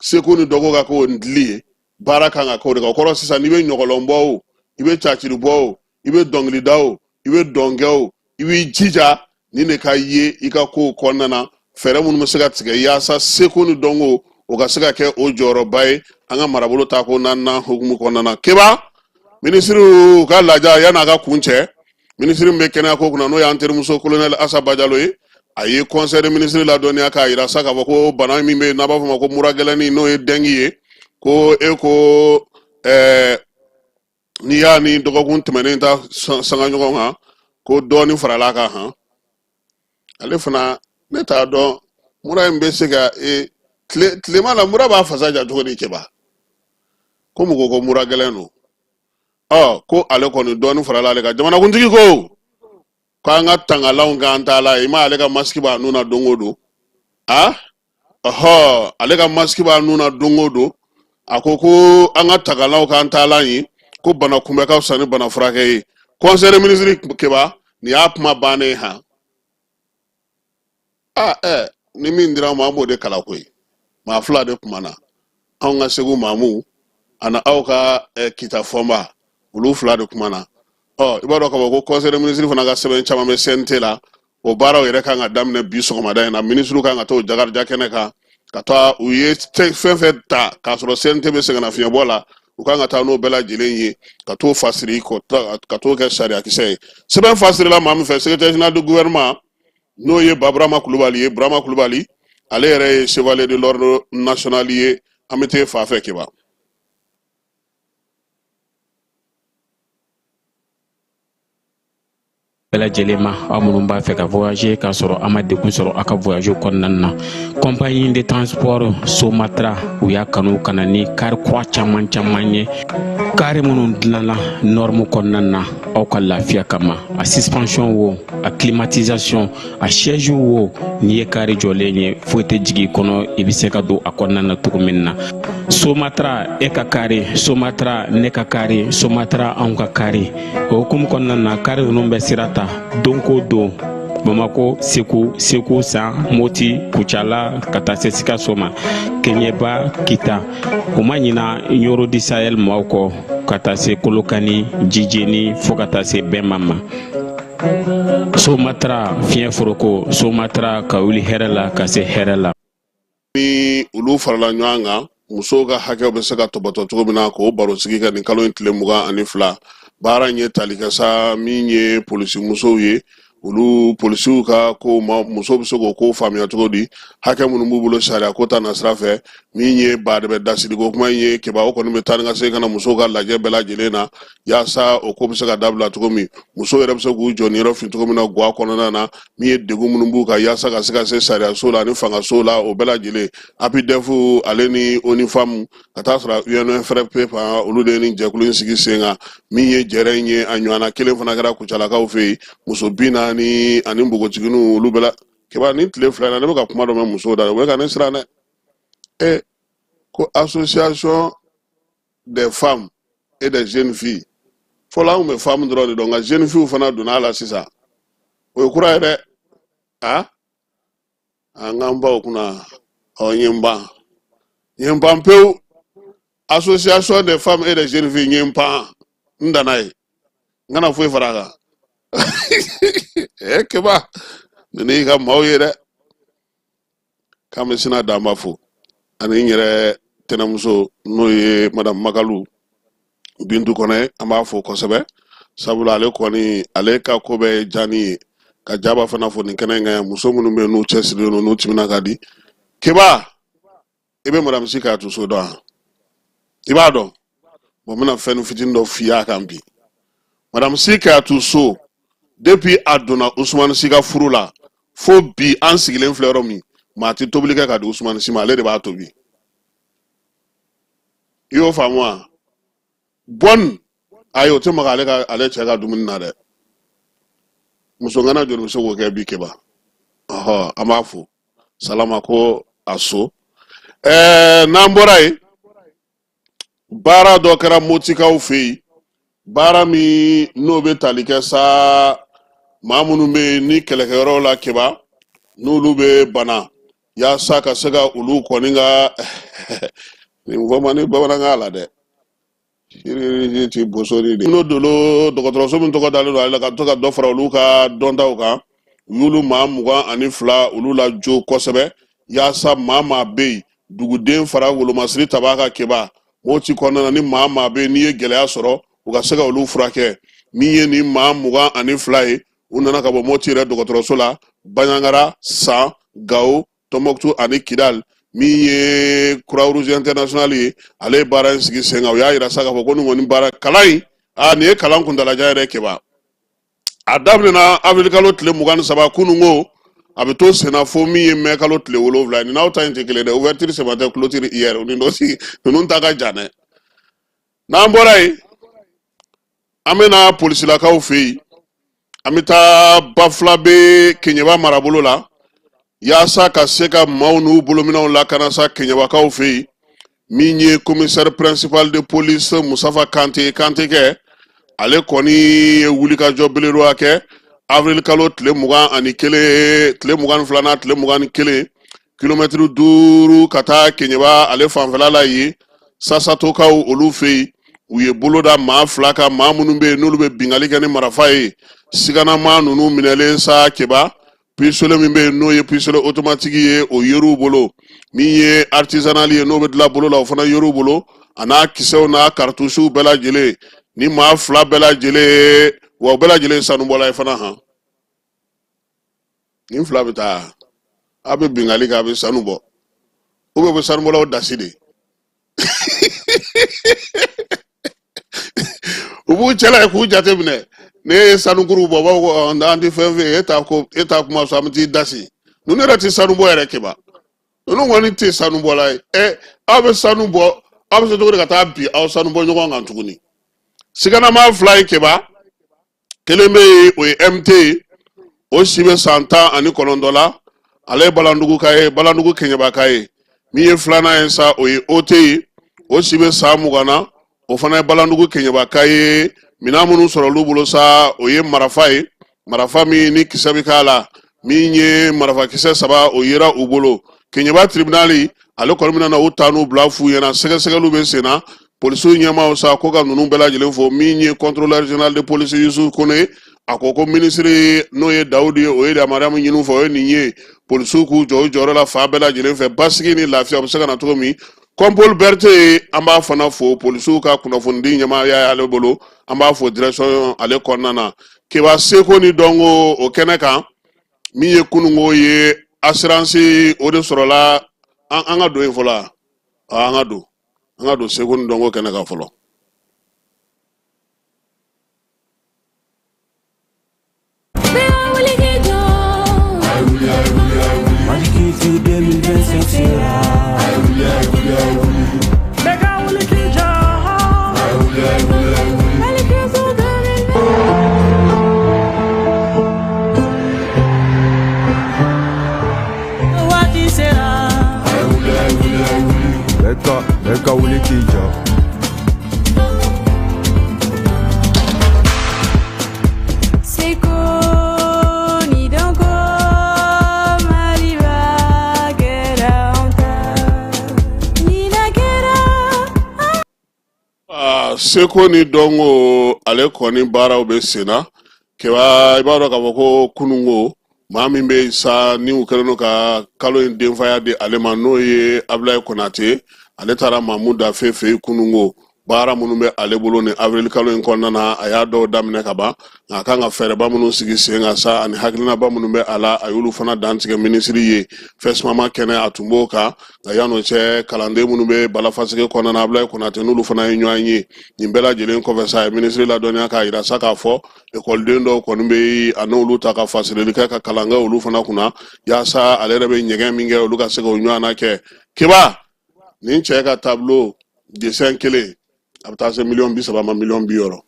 S1: seko ni dɔnko ka k'o dili ye, baara kan ka k'o de kan. O kɔrɔ sisan, n'i bɛ ɲɔgɔlɔn bɔ o, i bɛ caciri bɔ o, i bɛ dɔnkili da o, i bɛ dɔn kɛ o, i b'i jija nin de ka ye i ka kow kɔnɔna na. Fɛɛrɛ minnu bɛ se ka tigɛ yaasa seko ni dɔnko o ka se ka kɛ o jɔyɔrɔba ye an ka marabolo taako naaninan hukumu kɔnɔna na. Keba, minisiriw ka lajɛ yan'a ka kun cɛ, minisiri min bɛ kɛnɛya ko kunna, n'o y'an terimuso kolonɛli Asa Bajalo ye, a ye conseil des ministres ladɔnniya k'a yira sa k'a fɔ ko bana min bɛ yen n'a b'a fɔ ma ko mura gɛlɛnnin, n'o ye dengue ye, ko e ko n'i y'a ni dɔgɔkun tɛmɛnen ta sanga ɲɔgɔn kan, ko dɔɔnin farala a kan. Han, ale fana, ne t'a dɔn mura in bɛ se ka tile tilema la, mura b'a fasa ja cogo di cɛba? Ko mɔgɔ ko mura gɛlɛn don. Ɔ ko ale kɔni dɔɔnin farala ale kan. Jamanakuntigi ko k'an ka tangalanw k'an ta la. I ma ale ka masiki b'a nun na don o don. A ɔhɔ, ale ka masiki b'a nun na don o don. A ko ko an ka tangalanw k'an taalan ye, ko bana kunbɛ ka fisa ni bana furakɛ ye. Conseil des ministres Keba, nin y'a kuma bannen ye. Han, aa ni min dira an ma, an b'o de kalan koyi. Maa fila de kumana, anw ka Segu maamu ani aw ka Kita Fɔnba, olu fila de kumana. Ɔ i b'a dɔn k'a fɔ ko conseil des ministres fana ka sɛbɛn caman bɛ CNT la. O baaraw yɛrɛ kan ka daminɛ bi sɔgɔmada in na. Minisiriw kan ka taa o Jakarija kɛnɛ kan ka taa u ye fɛn fɛn ta k'a sɔrɔ CNT bɛ sɛgɛnnafiɲɛbɔ la, u kan ka taa n'o bɛɛ lajɛlen ye ka t'o fasiri, ka t'o kɛ sariyakisɛ ye. Sɛbɛn fasirila maa min fɛ, secrétaire général du gouvernement, n'o ye ba Burama Kulubali ye. Burama Kulubali, ale yɛrɛ ye chevalier de l'ordre national ye. An bɛ t'e fa fɛ Keba.
S20: Bɛɛ lajɛlen ma, aw minnu b'a fɛ ka voyager k'a sɔrɔ a ma degun sɔrɔ a ka voyage kɔnɔna na, compagnie de transport Somatra, u y'a kanu ka na ni kari kura caman caman ye, kari minnu dilanna norme kɔnɔna na aw ka lafiya kama. A suspension wo, a climatisation, a siège wo, n'i ye kari jɔlen ye, foyi tɛ jigin i kɔnɔ, i bɛ se ka don a kɔnɔna na cogo min na. Somatra, e ka kari, Somatra, ne ka kari, Somatra, anw ka kari. O hukumu kɔnɔna na, kari ninnu bɛ sira ta don ko don. Bamako, Segu, Segu San, Moti, Kucala ka taa se Sikaso ma, Keɲeba, Kita. U ma ɲina Ɲoro du Sahel maaw kɔ ka taa se Kolokani, Jijeni fo ka taa se Bɛnma ma. Somatra fiɲɛ foroko, Somatra ka wuli hɛrɛ la ka se hɛrɛ la.
S1: Ni olu farala ɲɔgɔn kan, musow ka hakɛw bɛ se ka tɔbɔtɔ cogo min na, k'o barosigi kɛ nin kalo in tile 22. Baara in ye tali kɛ sa min ye polisi musow ye, olu polisiw ka ko ma, musow bɛ se k'o ko faamuya cogo di, hakɛ minnu b'u bolo sariya ko ta nasira fɛ. Min ye baadɛbɛ dasiriko kuma in ye keba, o kɔni bɛ taa ni ka segin ka na musow ka lajɛ bɛɛ lajɛlen na, yaasa o ko bɛ se ka dabila cogo min, musow yɛrɛ bɛ se k'u jɔ niyɔrɔ fin cogo min na gwa kɔnɔna na, min ye degun minnu b'u kan yaasa ka se ka se sariyaso la ani fangaso la, o bɛɛ lajɛlen. APIDEF ale ni ONU Femmes ka taa sɔrɔ UNFPA fan, olu de ye nin jɛkulu in sigi sen kan. Min ye jɛrɛ in ye, a ɲɔgɔnna kelen fana kɛra Kucalakaw fɛ yen, muso 40 ani npogotigininw, olu bɛɛ la. Keba, nin tile 2 in na, ne bɛ ka kuma dɔ mɛn musow da, u bɛ ka ne siran dɛ. E ko association des femmes et des jeunes filles, fɔlɔ an tun bɛ femmes dɔrɔn de dɔn, nka jeunes filles fana donna a la sisan, o ye kura ye dɛ. A an k'an baw kunna, ɔ n ye n ban, n ye n ban pewu. Association des femmes et des jeunes filles, n ye n pan, n danna ye, n kana foyi fara a kan. Ɛ keba, ninnu y'i ka maaw ye dɛ. K'an bɛ sina danba fo ani n yɛrɛ tɛnɛmuso, n'o ye madame Makalu Bintu Kɔnɛ, an b'a fo kosɛbɛ, sabula ale kɔni, ale ka ko bɛɛ ye jani ye. Ka jaba fana fo nin kɛnɛ in kan yan, muso minnu bɛ yen n'u cɛsirilen don, n'u timina ka di. Keba, i bɛ madame Si Kayatu So dɔn wa? I b'a dɔn? Bon, n bɛna fɛn fitinin dɔ f'i y'a kan bi. Madame Si Kayatu So, depuis a donna Usumani Si ka furu la fo bi, an sigilen filɛ yɔrɔ min, maa tɛ tobili kɛ ka di Usumani Si ma, ale de b'a tobi. I y'o faamu wa? Bɔn, ayi, o tɛ maga ale ka, ale cɛ ka dumuni na dɛ. Muso ŋana joli bɛ se k'o kɛ bi keba? Ɔhɔ, an b'a fo salama ko a so. N'an bɔra yen, baara dɔ kɛra Motikaw fɛ yen, baara min n'o bɛ tali kɛ sa maa minnu bɛ yen ni kɛlɛkɛyɔrɔw la keba, n'olu bɛ bana, yaasa ka se ka olu kɔni ka nin fɔ man ni bamanankan la dɛ, chirurgie ti bosori de n'o dolo dɔgɔtɔrɔso min tɔgɔ dalen don ale la, ka to ka dɔ fara olu ka dɔntaw kan. U y'olu maa 22 olu lajɔ kosɛbɛ, yaasa maa maa bɛ yen, duguden fara wolomasiri taba ka keba, Moti kɔnɔna na, ni maa maa bɛ yen n'i ye gɛlɛya sɔrɔ, u ka se ka olu furakɛ. Min ye nin maa 22 ye, u nana ka bɔ Moti yɛrɛ dɔgɔtɔrɔso la, Banjagara, San, Gawo, Tɔnbɔkutu ani Kidal. Min ye Croix Rouge International ye, ale ye baara in sigi sen kan. U y'a yira sa k'a fɔ ko nin kɔni baara kalan in, aa, nin ye kalan kuntalajan yɛrɛ keba. A daminɛna avril kalo tile 23 kununko, a bɛ to senna fo min ye mɛ kalo tile 7 ye. Nin n'aw ta in tɛ kelen dɛ, ouverture ce matin, clôture hier, ni dɔ si ninnu ta ka jan dɛ. N'an bɔra yen, an bɛ na polisilakaw fɛ yen. An bɛ taa Bafulabe Keɲeba marabolo la, yaasa ka se ka maaw n'u bolominɛnw lakana sa Keɲebakaw fɛ yen. Min ye commissaire principal de police Musafa Kante, Kante kɛ, ale kɔni ye wulikajɔ belebeleba kɛ avril kalo tile 21, tile 22nan, tile 21, kilomɛtiri 5 ka taa Keɲeba ale fanfɛla la yen, Sasatokaw olu fɛ yen. U ye bolo da maa 2 kan, maa minnu bɛ yen n'olu bɛ binkanni kɛ ni marifa ye. Siganamaa ninnu minɛlen sa keba, pistolet min bɛ yen n'o ye pistolet automatique ye, o yer'u bolo. Min ye artisanal ye, n'o bɛ dilan bolo la, o fana yer'u bolo, a n'a kisɛw n'a cartouches bɛɛ lajɛlen. Ni maa 2 bɛɛ lajɛlen, wa u bɛɛ lajɛlen ye sanubɔla ye fana. Han, nin 2 bɛ taa, a bɛ binkanni kɛ, a bɛ sanu bɔ, ou bien u bɛ sanubɔlaw dasi de, u b'u cɛla ye k'u jate minɛ. Ne ye sanukuru bɔ, u b'a fɔ ko an tɛ fɛn fɛ e t'a ko, e t'a kuma sɔn, an bɛ t'i dasi. Ninnu yɛrɛ tɛ sanu bɔ yɛrɛ keba, ninnu kɔni tɛ sanu bɔla ye. Ɛ, aw bɛ sanu bɔ, aw bɛ se cogo di ka taa bin aw sanu bɔ ɲɔgɔn kan tuguni? Siganamaa 2 ye keba, kelen bɛ yen, o ye MT ye, o si bɛ san 19 la, ale ye Balanduguka ye, Balandugu Keɲebaka ye. Min ye filanan ye sa, o ye OT ye, o si bɛ san 20 na, o fana ye Balandugu Keɲebaka ye. Minɛn minnu sɔrɔ olu bolo sa, o ye marafa ye. Marafa min ni kisɛ bɛ k'a la, min ye marafakisɛ 3, o yera u bolo. Keɲeba tribunali ale kɔni bɛna na u ta n'u bila f'u ɲɛna. Sɛgɛsɛgɛliw bɛ sen na. Polisiw ɲɛmaaw sa ko ka ninnu bɛɛ lajɛlen fo. Min ye contrôleur général de police Yusu Kone, a ko ko minisiri n'o ye Dawudi ye, o ye yamaruya min ɲini u fɛ, o ye nin ye: polisiw k'u jɔ u jɔyɔrɔ la fan bɛɛ lajɛlen fɛ, basigi ni lafiya bɛ se ka na cogo min. Kɔnpol Berete, an b'a fana fo, polisiw ka kunnafonidi ɲɛmaaya y'ale bolo, an b'a fo direction ale kɔnɔna na. Keba, seko ni dɔnko o kɛnɛ kan, min ye kununko ye, assurance o de sɔrɔla. An ka don yen fɔlɔ, an ka don seko ni dɔnko kɛnɛ kan fɔlɔ.
S21: Mali Culture 2025 sera. Bɛɛ ka wuli k'i jɔ. Mali Culture 2025 waati sera.
S9: Bɛɛ ka wuli k'i jɔ.
S21: Seko ni dɔnko Maliba kɛra anw ta. Ɲinan kɛra.
S1: Ah, seko ni dɔnko ale kɔni baaraw bɛ sen na. Keba, i b'a dɔn k'a fɔ ko kununko, maa min bɛ yen sa ni u kɛlen don ka kalo in denfaya di ale ma, n'o ye Abulayi Konate, ale taara Mamu Dafe fɛ yen kununko. Baara minnu bɛ ale bolo ni avril kalo in kɔnɔna na, a y'a dɔw daminɛ ka ban, nka a kan ka fɛɛrɛba minnu sigi sen kan sa ani hakilinaba minnu bɛ a la, a y'olu fana dantigɛ minisiri ye. FESMAMA kɛnɛ, a tun b'o kan. Nka yan'o cɛ, kalanden minnu bɛ Balafaseke kɔnɔna na, Abulayi Konate n'olu fana ye ɲɔgɔn ye. Nin bɛɛ lajɛlen kɔfɛ sa, a ye minisiri ladɔnniya k'a yira sa k'a fɔ ekɔliden dɔw kɔni bɛ yen, a n'olu ta ka fasirili kɛ ka kalan kɛ olu fana kunna, yaasa ale yɛrɛ bɛ ɲɛgɛn min kɛ, olu ka se k'o ɲɔgɔnna kɛ. Keba, nin cɛ ka tableau dessin kelen, a bɛ taa se miliyɔn 30 ma, miliyɔn 60.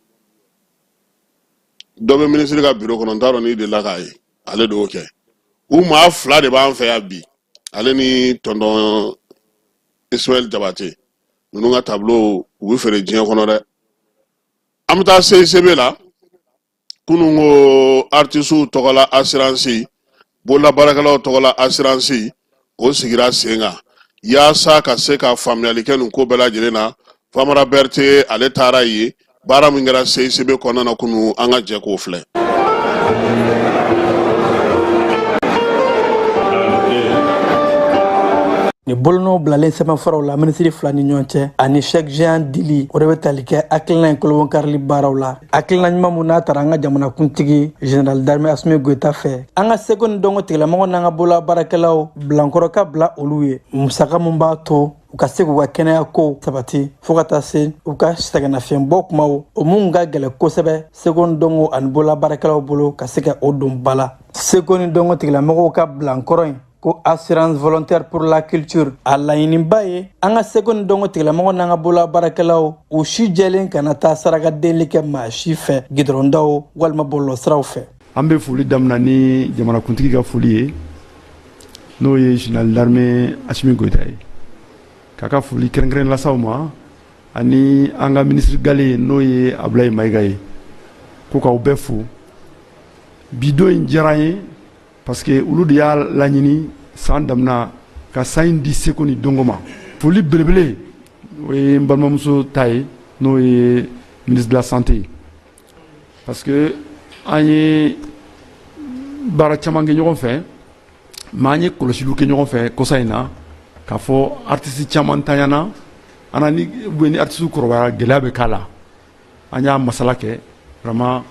S1: Dɔ bɛ minisiri ka biro kɔnɔ, n t'a dɔn n'i delila k'a ye, ale de y'o kɛ. U maa fila de b'an fɛ yan bi, ale ni tɔntɔn Ismaël Jabate. Ninnu ka tableau, u bɛ feere diɲɛ kɔnɔ dɛ. An bɛ taa CICB la. Kunun ko artisiw tɔgɔla assurance, bololabaarakɛlaw tɔgɔla assurance, o sigira sen kan yaasa ka se ka faamuyali kɛ nin ko bɛɛ lajɛlen na. Famara Berete, ale taara yen. Baara min kɛra CICB kɔnɔna na kunun, an ka jɛ k'o filɛ.
S14: Ni bolonɔw bilalen sɛbɛnfuraw la minisiri fila ni ɲɔgɔn cɛ ani chèque géant dili, o de bɛ tali kɛ hakilina in kolobonkarili baaraw la. Hakilina ɲuman mun n'a tara an ka jamanakuntigi général d'armée Asimi Goyita fɛ, an ka seko ni dɔnko tigilamɔgɔ n'an ka bolola baarakɛlaw bilankɔrɔ ka bila olu ye musaka mun b'a to u ka se k'u ka kɛnɛya ko sabati, fɔɔ ka taa se u ka sɛgɛnnafiɲɛbɔ kumaw, o mun ka gɛlɛ kosɛbɛ seko ni dɔnko ani bolola baarakɛlaw bolo ka se ka o don ba la. Seko ni dɔnko tigilamɔgɔw ka bilankɔrɔ in ko assurance volontaire pour la culture, a laɲiniba ye an ka seko ni dɔnko tigilamɔgɔ n'an ka bolola baarakɛlaw u si jɛlen kana taa saraka deli kɛ maa si fɛ gidɔrɔndaw walima bɔlɔlɔsiraw fɛ.
S22: An bɛ foli daminɛ ni jamanakuntigi ka foli ye, n'o ye général d'armée Asimi Goyita ye, k'a ka foli kɛrɛnkɛrɛn las'aw ma ani an ka minisiri gale, n'o ye Abulayi Mayiga ye, ko k'aw bɛɛ fo. Bi don in diyara an ye parce que olu de y'a laɲini san daminɛ ka san in di seko ni dɔnko ma. Foli belebele, o ye n balimamuso ta ye, n'o ye ministre de la santé ye, parce que an ye baara caman kɛ ɲɔgɔn fɛ, mais an ye kɔlɔsiliw kɛ ɲɔgɔn fɛ kɔsa in na k'a fɔ artiste caman tanyana an ni ni artiste kɔrɔbayara, gɛlɛya bɛ k'a la. An y'a masala kɛ, vraiment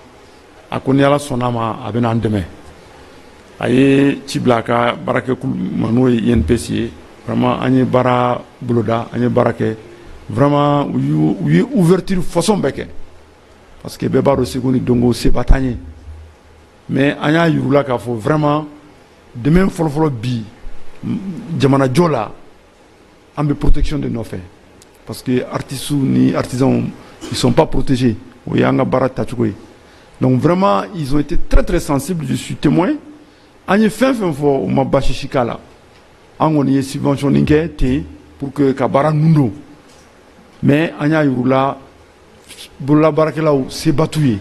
S22: a ko ni Ala sɔnna a ma, a bɛna an dɛmɛ. A ye ci bila a ka baarakɛkulu ma, n'o ye INPS ye. Vraiment an ye baara boloda, an ye baara kɛ. Vraiment u ye ouverture façon bɛɛ kɛ, parce que bɛɛ b'a dɔn seko ni dɔnko seba t'an ye, mais an y'a yir'u la k'a fɔ vraiment dɛmɛ fɔlɔfɔlɔ bi jamanajɔ la, an bɛ protection de nɔfɛ, parce que artistes ni artisans, ils sont pas protégés. O y'an ka baara tacogo ye. Donc vraiment ils ont été très très sensibles, je suis témoin. An ye fɛn fɛn fɔ, u ma baasi si k'a la. An kɔni ye subvention kɛ ten pour que ka baara nun don, mais an y'a yir'u la bololabaarakɛlaw seba t'u ye.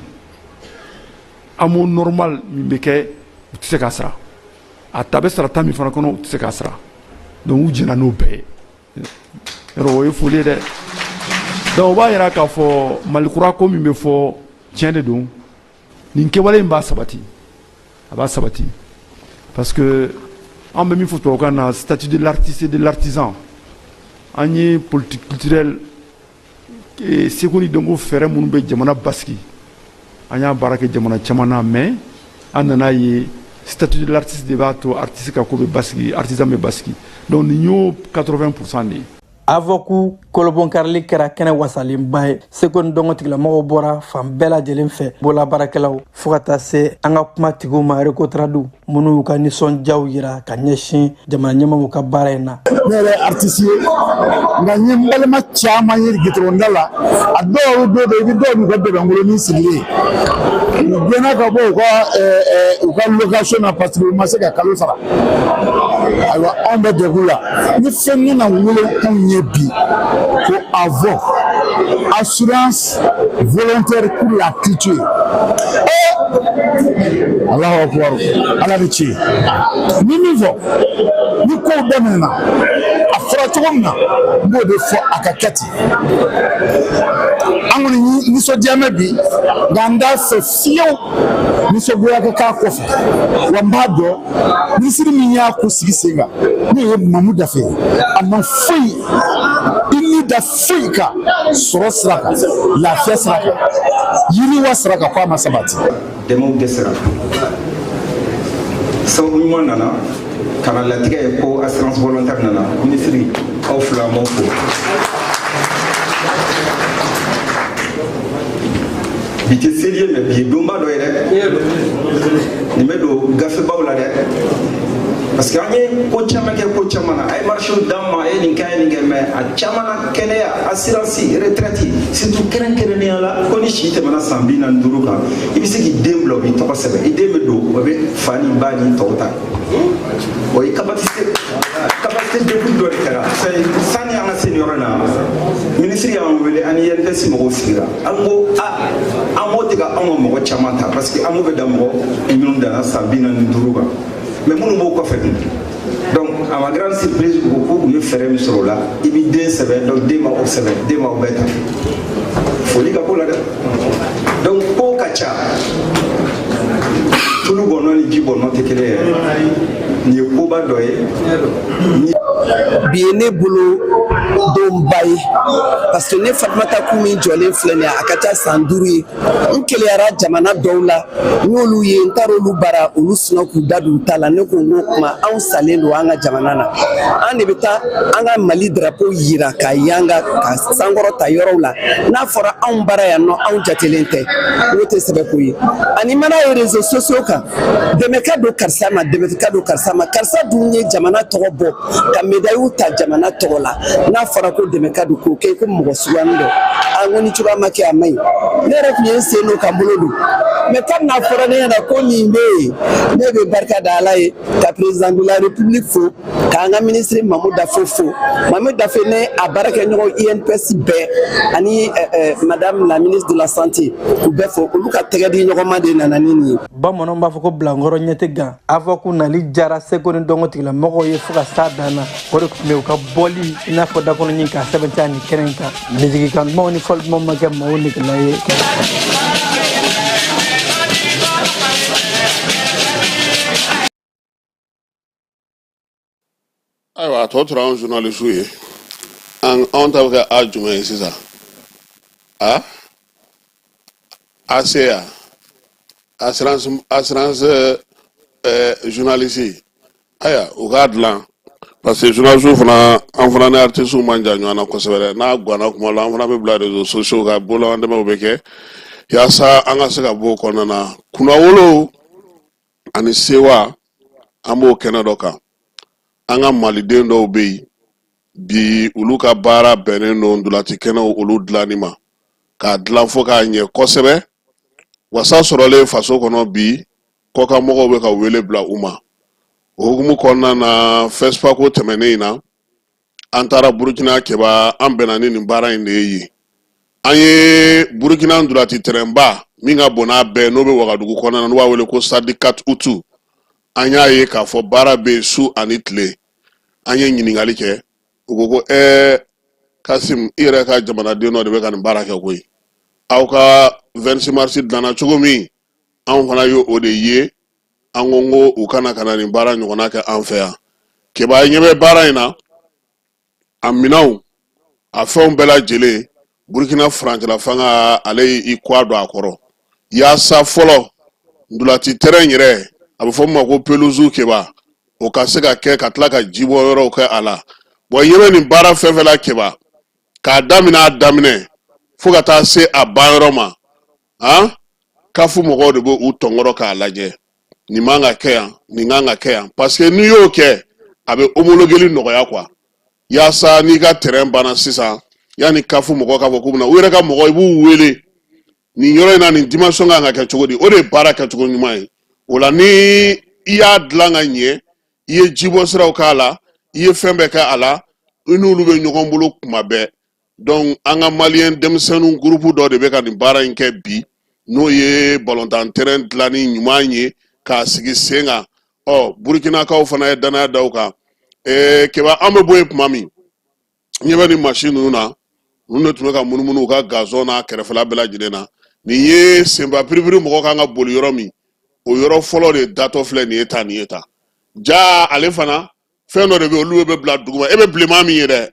S22: AMO normal min bɛ kɛ, u tɛ se k'a sara. A ta bɛ sara ta min fana kɔnɔ, u tɛ se k'a sara. Donc u jɛnna n'o bɛɛ ye. Yɔrɔ o ye foli ye dɛ. Donc o b'a yira k'a fɔ Mali kura ko min bɛ fɔ, tiɲɛ de don. Nin kɛwale in b'a sabati, a b'a sabati, parce que an bɛ min fɔ tubabukan na, statut de l'artiste et de l'artisan, an ye politique culturelle, seko ni dɔnko fɛɛrɛ minnu bɛ jamana basigi, an y'a baara kɛ jamana caman na, mais an nana ye statut de l'artiste de b'a to artiste ka ko bɛ basigi, artisan bɛ basigi. Donc nin y'o 80% de ye.
S14: AVOC kolobonkarili kɛra kɛnɛ wasalenba ye. Seko ni dɔnko tigilamɔgɔw bɔra fan bɛɛ lajɛlen fɛ, bololabaarakɛlaw fo ka taa se an ka kuma tigiw ma, Recotrade, minnu y'u ka nisɔndiyaw yira ka ɲɛsin jamana ɲɛmaaw ka baara in na.
S2: Ne yɛrɛ ye artiste ye, nka n ye n balima caman ye gitɔrɔnda la. A dɔw dɔw bɛ i bɛ dɔw n'u ka dɛbɛnkolonin sigilen, u gɛnna ka bɔ u ka location na parce que u ma se ka kalo sara. Ayiwa, anw bɛ degun la. Ni fɛn nana wolo anw ye bi ko AVOC, assurance volontaire pour la culture, ee, Alahu akubaru, Ala ni ce. Ni min fɔ ni kow daminɛna, a fɔra cogo min na, n b'o de fɔ, a ka kɛ ten. An kɔni nisɔndiya bɛ bi, nka n t'a fɛ fiyewu nisɔngoya ka k'a kɔfɛ. Wa n b'a dɔn minisiri min y'a ko sigi sen kan, n'o ye Mamu Dafe ye, a ma foyi i ni da foyi kan sɔrɔ sira kan, lafiya sira kan, yiriwa sira kan, ko a ma sabati.
S6: Dɛmɛw dɛsɛra, sababu ɲuman nana ka na latigɛ ye ko assurance volontaire nana. Minisiri, aw fila, an b'aw fo. Bi tɛ seli ye, mais bi ye donba dɔ ye dɛ. Nin bɛ don gafebaw la dɛ, parce que an ye ko caman kɛ, ko caman na a ye marché d'an ma, a ye nin kɛ, a ye nin kɛ, mais a caman na, kɛnɛya, assurance, retraite surtout, kɛrɛnkɛrɛnnenya la ko ni si tɛmɛna san 45 kan, i bɛ se k'i den bila, o b'i tɔgɔ sɛbɛn, i den bɛ don, o bɛ fa ni ba ni tɔw ta. O ye capacité d'écoute dɔ de kɛra. Sani an ka se nin yɔrɔ in na, minisiri y'an wele, an ni INPS mɔgɔw sigira, an ko a an b'o tɛ ka anw ka mɔgɔ caman ta, parce que an b'o bɛ da mɔgɔ minnu danna san 45 kan, mais minnu b'o kɔfɛ dun. Donc à ma grande surprise, u ko k'u ye fɛɛrɛ min sɔrɔ o la, i b'i den sɛbɛn, donc den b'aw sɛbɛn, den b'aw bɛɛ ta. Foli ka ko la dɛ. Donc ko ka ca, tulu bɔnɔ ni ji bɔnɔ tɛ kelen yɛrɛ. Nin ye koba dɔ ye.
S23: Bi ye ne bolo donba ye, parce que ne Fatumata Ku min jɔlen filɛ nin ye, a ka ca san 5 ye, n keleyara jamana dɔw la, n y'olu ye, n taara olu bara, olu sinna k'u da don u ta la. Ne ko n ko kuma anw salen don an ka jamana na, an de bɛ taa an ka Mali drapeau yira ka yanga ka sankɔrɔta yɔrɔw la. N'a fɔra anw bara yan nɔ, anw jatelen tɛ, o tɛ sɛbɛko ye. Ani mana ye réseaux sociaux kan, dɛmɛ ka don karisa ma, dɛmɛ ka don karisa ma, karisa dun ye jamana tɔgɔ bɔ ka médaille ta jamana tɔgɔ la. N'a fɔra ko dɛmɛ ka don k'o kɛ ko mɔgɔ suguya dɔ, a ko ni cogoya ma kɛ, a ma ɲi. Ne yɛrɛ tun ye n sen don ka n bolo don, mais kabini a fɔra ne ɲɛna ko nin bɛ yen, ne bɛ barika da Ala ye, ka président de la République fo, k'an ka ministre Mamu Dafe fo, Mamu Dafe ne a baarakɛɲɔgɔn INPS bɛɛ, ani madame la ministre de la santé, k'u bɛɛ fo. Olu ka tɛgɛ di ɲɔgɔn ma de nana ni nin ye.
S14: Bamananw b'a fɔ ko bilankɔrɔ ɲɛ tɛ gan. AVOC nali jara seko ni dɔnko tigilamɔgɔw ye fo ka s'a dan na. O de tun bɛ u ka bɔli i n'a fɔ dakɔnɔɲin k'a sɛbɛntiya nin kɛnɛ in kan. Misigikan dumanw ni fɔli dumanw ma kɛ maaw negela ye.
S1: Ayiwa, a tɔ tora anw journaliste ye. An anw ta bɛ kɛ a jumɛn ye sisan? A ACA, assurance journaliste. Ayiwa, u k'a dilan, parce que journaliste fana, an fana ni artiste man jan ɲɔgɔn na kosɛbɛ dɛ. N'a ganna kuma la, an fana bɛ bila réseaux sociaux kan, bolo an dɛmɛw bɛ kɛ yaasa an ka se ka bɔ o kɔnɔna na. Kunnawolo ani sewa, an b'o kɛnɛ dɔ kan. An ka maliden dɔw bɛ yen bi, olu ka baara bɛnnen don ntolaci kɛnɛw olu dilanni ma, k'a dilan fo k'a ɲɛ kosɛbɛ. Wasa sɔrɔlen faso kɔnɔ bi, kɔkanmɔgɔw bɛ ka wele bila u ma. O hukumu kɔnɔna na, FESPACO tɛmɛnen in na, an taara Burukina Keba, an bɛnna ni nin baara in de ye yen. An ye Burukina ntolaci tɛrɛnba Min ka bon n'a bɛɛ, n'o bɛ Wagadugu kɔnɔna na, n'u b'a wele ko stade 4 août, an y'a ye k'a fɔ baara bɛ yen su ani tile. An ye ɲininkali kɛ, u ko ko ɛɛ Kasim, i yɛrɛ ka jamanaden dɔ de bɛ ka nin baara kɛ koyi. Aw ka 26 mars dilanna cogo min, anw fana ye o de ye. An ko ko u kana ka na nin baara ɲɔgɔnna kɛ an fɛ yan. Keba, ɲɛ bɛ baara in na, a minɛnw, a fɛnw bɛɛ lajɛlen, Burukina furancɛla fanga ale y'i kɔ don a kɔrɔ yaasa fɔlɔ ntolaci terrain yɛrɛ, a bɛ fɔ min ma ko pelouse, Keba, o ka se ka kɛ ka tila ka jibɔ yɔrɔw kɛ a la. Bon, ɲɛ bɛ nin baara fɛn fɛn la, Keba, k'a daminɛ a daminɛ fo ka taa se a ban yɔrɔ ma, han, CAF mɔgɔw de bɛ u tɔnkɔrɔ k'a lajɛ, nin man ka kɛ yan, nin kan ka kɛ yan, parce que n'i y'o kɛ, a bɛ homologueli nɔgɔya quoi. Yaasa n'i ka terrain banna sisan, yanni CAF mɔgɔw k'a fɔ k'u bɛna, u yɛrɛ ka mɔgɔ, i b'u wele nin yɔrɔ in na, nin dimension kan ka kɛ cogo di? O de ye baara kɛcogo ɲuman ye. O la, ni i y'a dilan ka ɲɛ, i ye jibɔ siraw k'a la, i ye fɛn bɛɛ kɛ a la, i n'olu bɛ ɲɔgɔn bolo kuma bɛɛ. Donc an ka maliyɛn denmisɛnnin groupe dɔ de bɛ ka nin baara in kɛ bi, n'o ye balontan terrain dilanni ɲuman ye k'a sigi sen kan. Ɔ, Burukinakaw fana ye danaya da u kan. Keba, an bɛ bɔ yen tuma min, ɲɛ bɛ nin mansin ninnu na, ninnu de tun bɛ ka munumunu u ka gazon n'a kɛrɛfɛla bɛɛ lajɛlen na. Nin ye senba piripiri mɔgɔ kan ka boli yɔrɔ min, o yɔrɔ fɔlɔ de datɔ filɛ nin ye tan, nin ye tan. Ja, ale fana fɛn dɔ de bɛ, olu bɛ bila duguma, e bɛ bilenman min ye dɛ,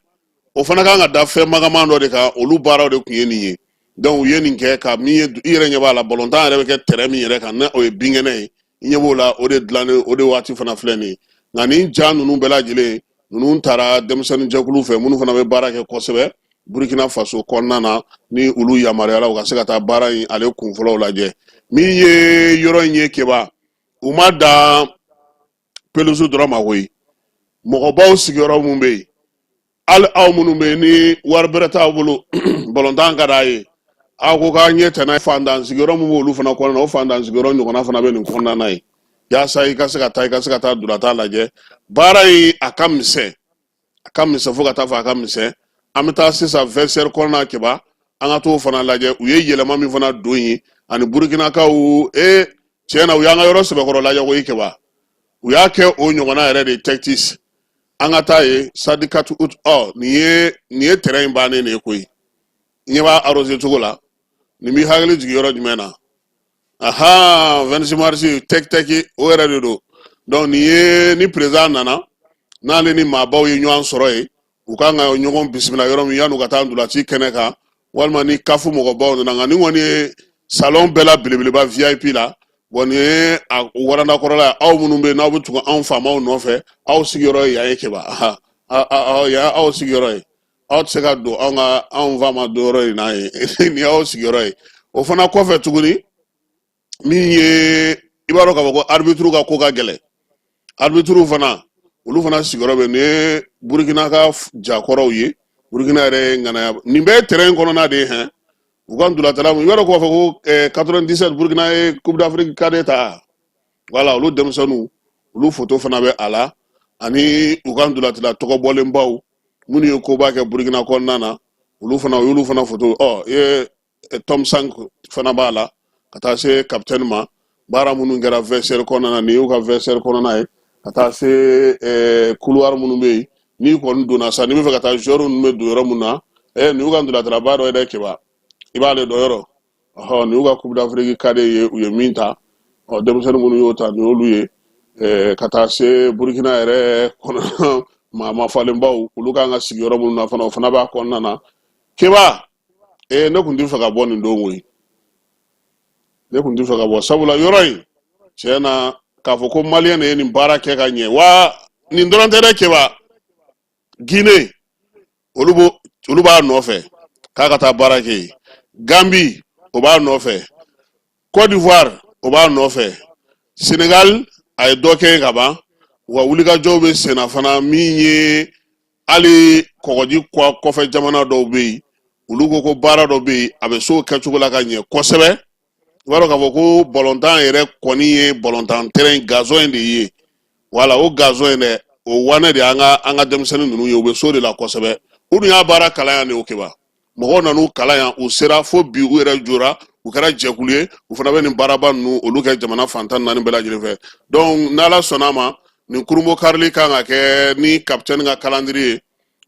S1: o fana kan ka da fɛn magaman dɔ de kan. Olu baaraw de tun ye nin ye. Donc u ye nin kɛ ka min ye, i yɛrɛ ɲɛ b'a la, balontan yɛrɛ bɛ kɛ terrain min yɛrɛ kan, o ye binkɛnɛ ye, i ɲɛ b'o la, o de dilannen, o de waati fana filɛ nin ye. Nka nin ja ninnu bɛɛ lajɛlen, ninnu taara denmisɛnnin jɛkulu fɛ, minnu fana bɛ baara kɛ kosɛbɛ Burkina Faso kɔnɔna na, ni olu yamaruyala u ka se ka taa baara in ale kun fɔlɔw lajɛ. Min ye yɔrɔ in ye, Keba, u ma dan pelouse dɔrɔn ma koyi. Mɔgɔbaw sigiyɔrɔ mun bɛ yen, hali aw minnu bɛ yen ni wari bɛrɛ t'aw bolo, balontan ka d'a ye, aw ko k'a ɲɛ tɛna fantan sigiyɔrɔ min b'olu fana kɔnɔna na, o fantan sigiyɔrɔ ɲɔgɔnna fana bɛ nin kɔnɔna na yen, yaasa i ka se ka taa, i ka se ka taa ntolatan lajɛ. Baara in, a ka misɛn, a ka misɛn fo ka taa fɔ a ka misɛn. An bɛ taa sisan vestiaire kɔnɔna, Keba, an ka t'o fana lajɛ, u ye yɛlɛma min fana don yen ani Burukinakaw. Ee, tiɲɛ na, u y'an ka yɔrɔ sɛbɛkɔrɔ lajɛ koyi, Keba. U y'a kɛ o ɲɔgɔnna yɛrɛ de tactics. An ka taa yen, stade 4 août. Ɔ, nin ye terrain in bannen de ye koyi. Ɲɛ b'a arrosé cogo la. Nin b'i hakili jigin yɔrɔ jumɛn na? Ahan, 26 mars tɛki tɛki, o yɛrɛ de don. Donc nin ye ni président nana, n'ale ni maabaw ye ɲɔgɔn sɔrɔ yen, u kan ka ɲɔgɔn bisimila yɔrɔ min yan'u ka taa ntolaci kɛnɛ kan, walima ni CAF mɔgɔbaw nana. Nka nin kɔni ye salon bɛɛ la belebeleba VIP la. Bon, nin ye a waranda kɔrɔla ye. Aw minnu bɛ yen n'aw bɛ tugu anw faamaw nɔfɛ, aw sigiyɔrɔ ye yan ye, Keba. Yan aw sigiyɔrɔ ye. Aw tɛ se ka don anw ka anw faama don yɔrɔ in na ye. Nin y'aw sigiyɔrɔ ye. O fana kɔfɛ tuguni, min ye, i b'a dɔn k'a fɔ ko arbitre ka ko ka gɛlɛn, arbitre fana, olu fana sigiyɔrɔ bɛ. Nin ye Burukina ka jakɔrɔw ye, Burukina yɛrɛ ye ŋanaya. Nin bɛɛ ye terrain kɔnɔna de ye hɛn. U ka ntolatala, i b'a dɔn k'a fɔ ko 97 Burukina ye Coupe d'Afrique cadet ta, voilà, olu denmisɛnninw, olu foto fana bɛ a la, ani u ka ntolatala tɔgɔbɔlenbaw minnu ye koba kɛ Burukina kɔnɔna na, olu fana, u y'olu fana foto. Ɔ, i ye Tom Sang fana b'a la, ka taa se capitaine ma. Baara minnu kɛra vestiaire kɔnɔna na, nin y'u ka vestiaire kɔnɔna ye, ka taa se couloir minnu bɛ yen. N'i kɔni donna sa, n'i bɛ fɛ ka taa joueur ninnu bɛ don yɔrɔ min na, nin y'u ka ntolatalaba dɔ ye dɛ, Keba, i b'ale dɔn yɔrɔ. Ɔhɔ, nin y'u ka Coupe d'Afrique cadet ye, u ye min ta. Ɔ, denmisɛnnin minnu y'o ta, nin y'olu ye. Ka taa se Burukina yɛrɛ kɔnɔ maa mafalenbaw, olu kan ka sigi yɔrɔ minnu na fana, o fana b'a kɔnɔna na, Keba. Ee, ne kun tɛ fɛ ka bɔ nin don koyi, ne kun tɛ fɛ ka bɔ, sabula yɔrɔ in, tiɲɛ na, k'a fɔ ko maliyɛn de ye nin baara kɛ ka ɲɛ wa. Nin dɔrɔn tɛ dɛ, Keba. Guinée, olu b'o, olu b'a nɔfɛ k'a ka taa baara kɛ yen. Gambie, o b'a nɔfɛ. Côte d'Ivoire, o b'a nɔfɛ. Sénégal, a ye dɔ kɛ yen ka ban. U ka wulikajɔw bɛ senna fana. Min ye hali kɔgɔji kɔfɛ jamana dɔw bɛ yen, olu ko ko baara dɔ bɛ yen, a bɛ s'o kɛcogo la ka ɲɛ kosɛbɛ. I b'a dɔn k'a fɔ ko balontan yɛrɛ kɔni ye balontan terrain gazon in de ye. Wala o gazon in dɛ, o wanɛ de y'an ka denmisɛnnin ninnu ye, u bɛ so de la kosɛbɛ. U dun y'a baara kalan yan de. O Keba, mɔgɔw nan'u kalan yan, u sera fo bi, u yɛrɛ jɔra, U kɛra jɛkulu ye, u fana bɛ nin baaraba ninnu olu kɛ jamana fan 14 bɛɛ lajɛlen fɛ. Donc n'Ala sɔnna a ma, nin kurunbon karili kan ka kɛ ni capitaine ka calendrier ye,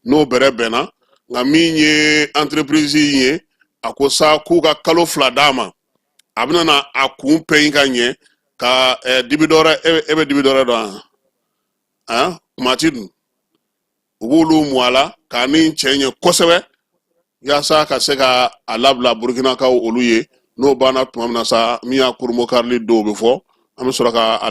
S1: n'o bɛrɛ bɛnna. Nka min ye entreprise in ye, a ko sa k'u ka kalo 2 d'a ma, a bɛna na a kun pɛn ka ɲɛ ka dibi dɔwɛrɛ. E bɛ dibi dɔwɛrɛ dɔn wa? Kumati dun, u b'olu mu a la k'a ni cɛ ɲɛ kosɛbɛ, yaasa ka se ka a labila Burukinakaw olu ye. N'o banna tuma min na sa, min y'a kurunbon karili dɔw bɛ fɔ, an bɛ sɔrɔ ka a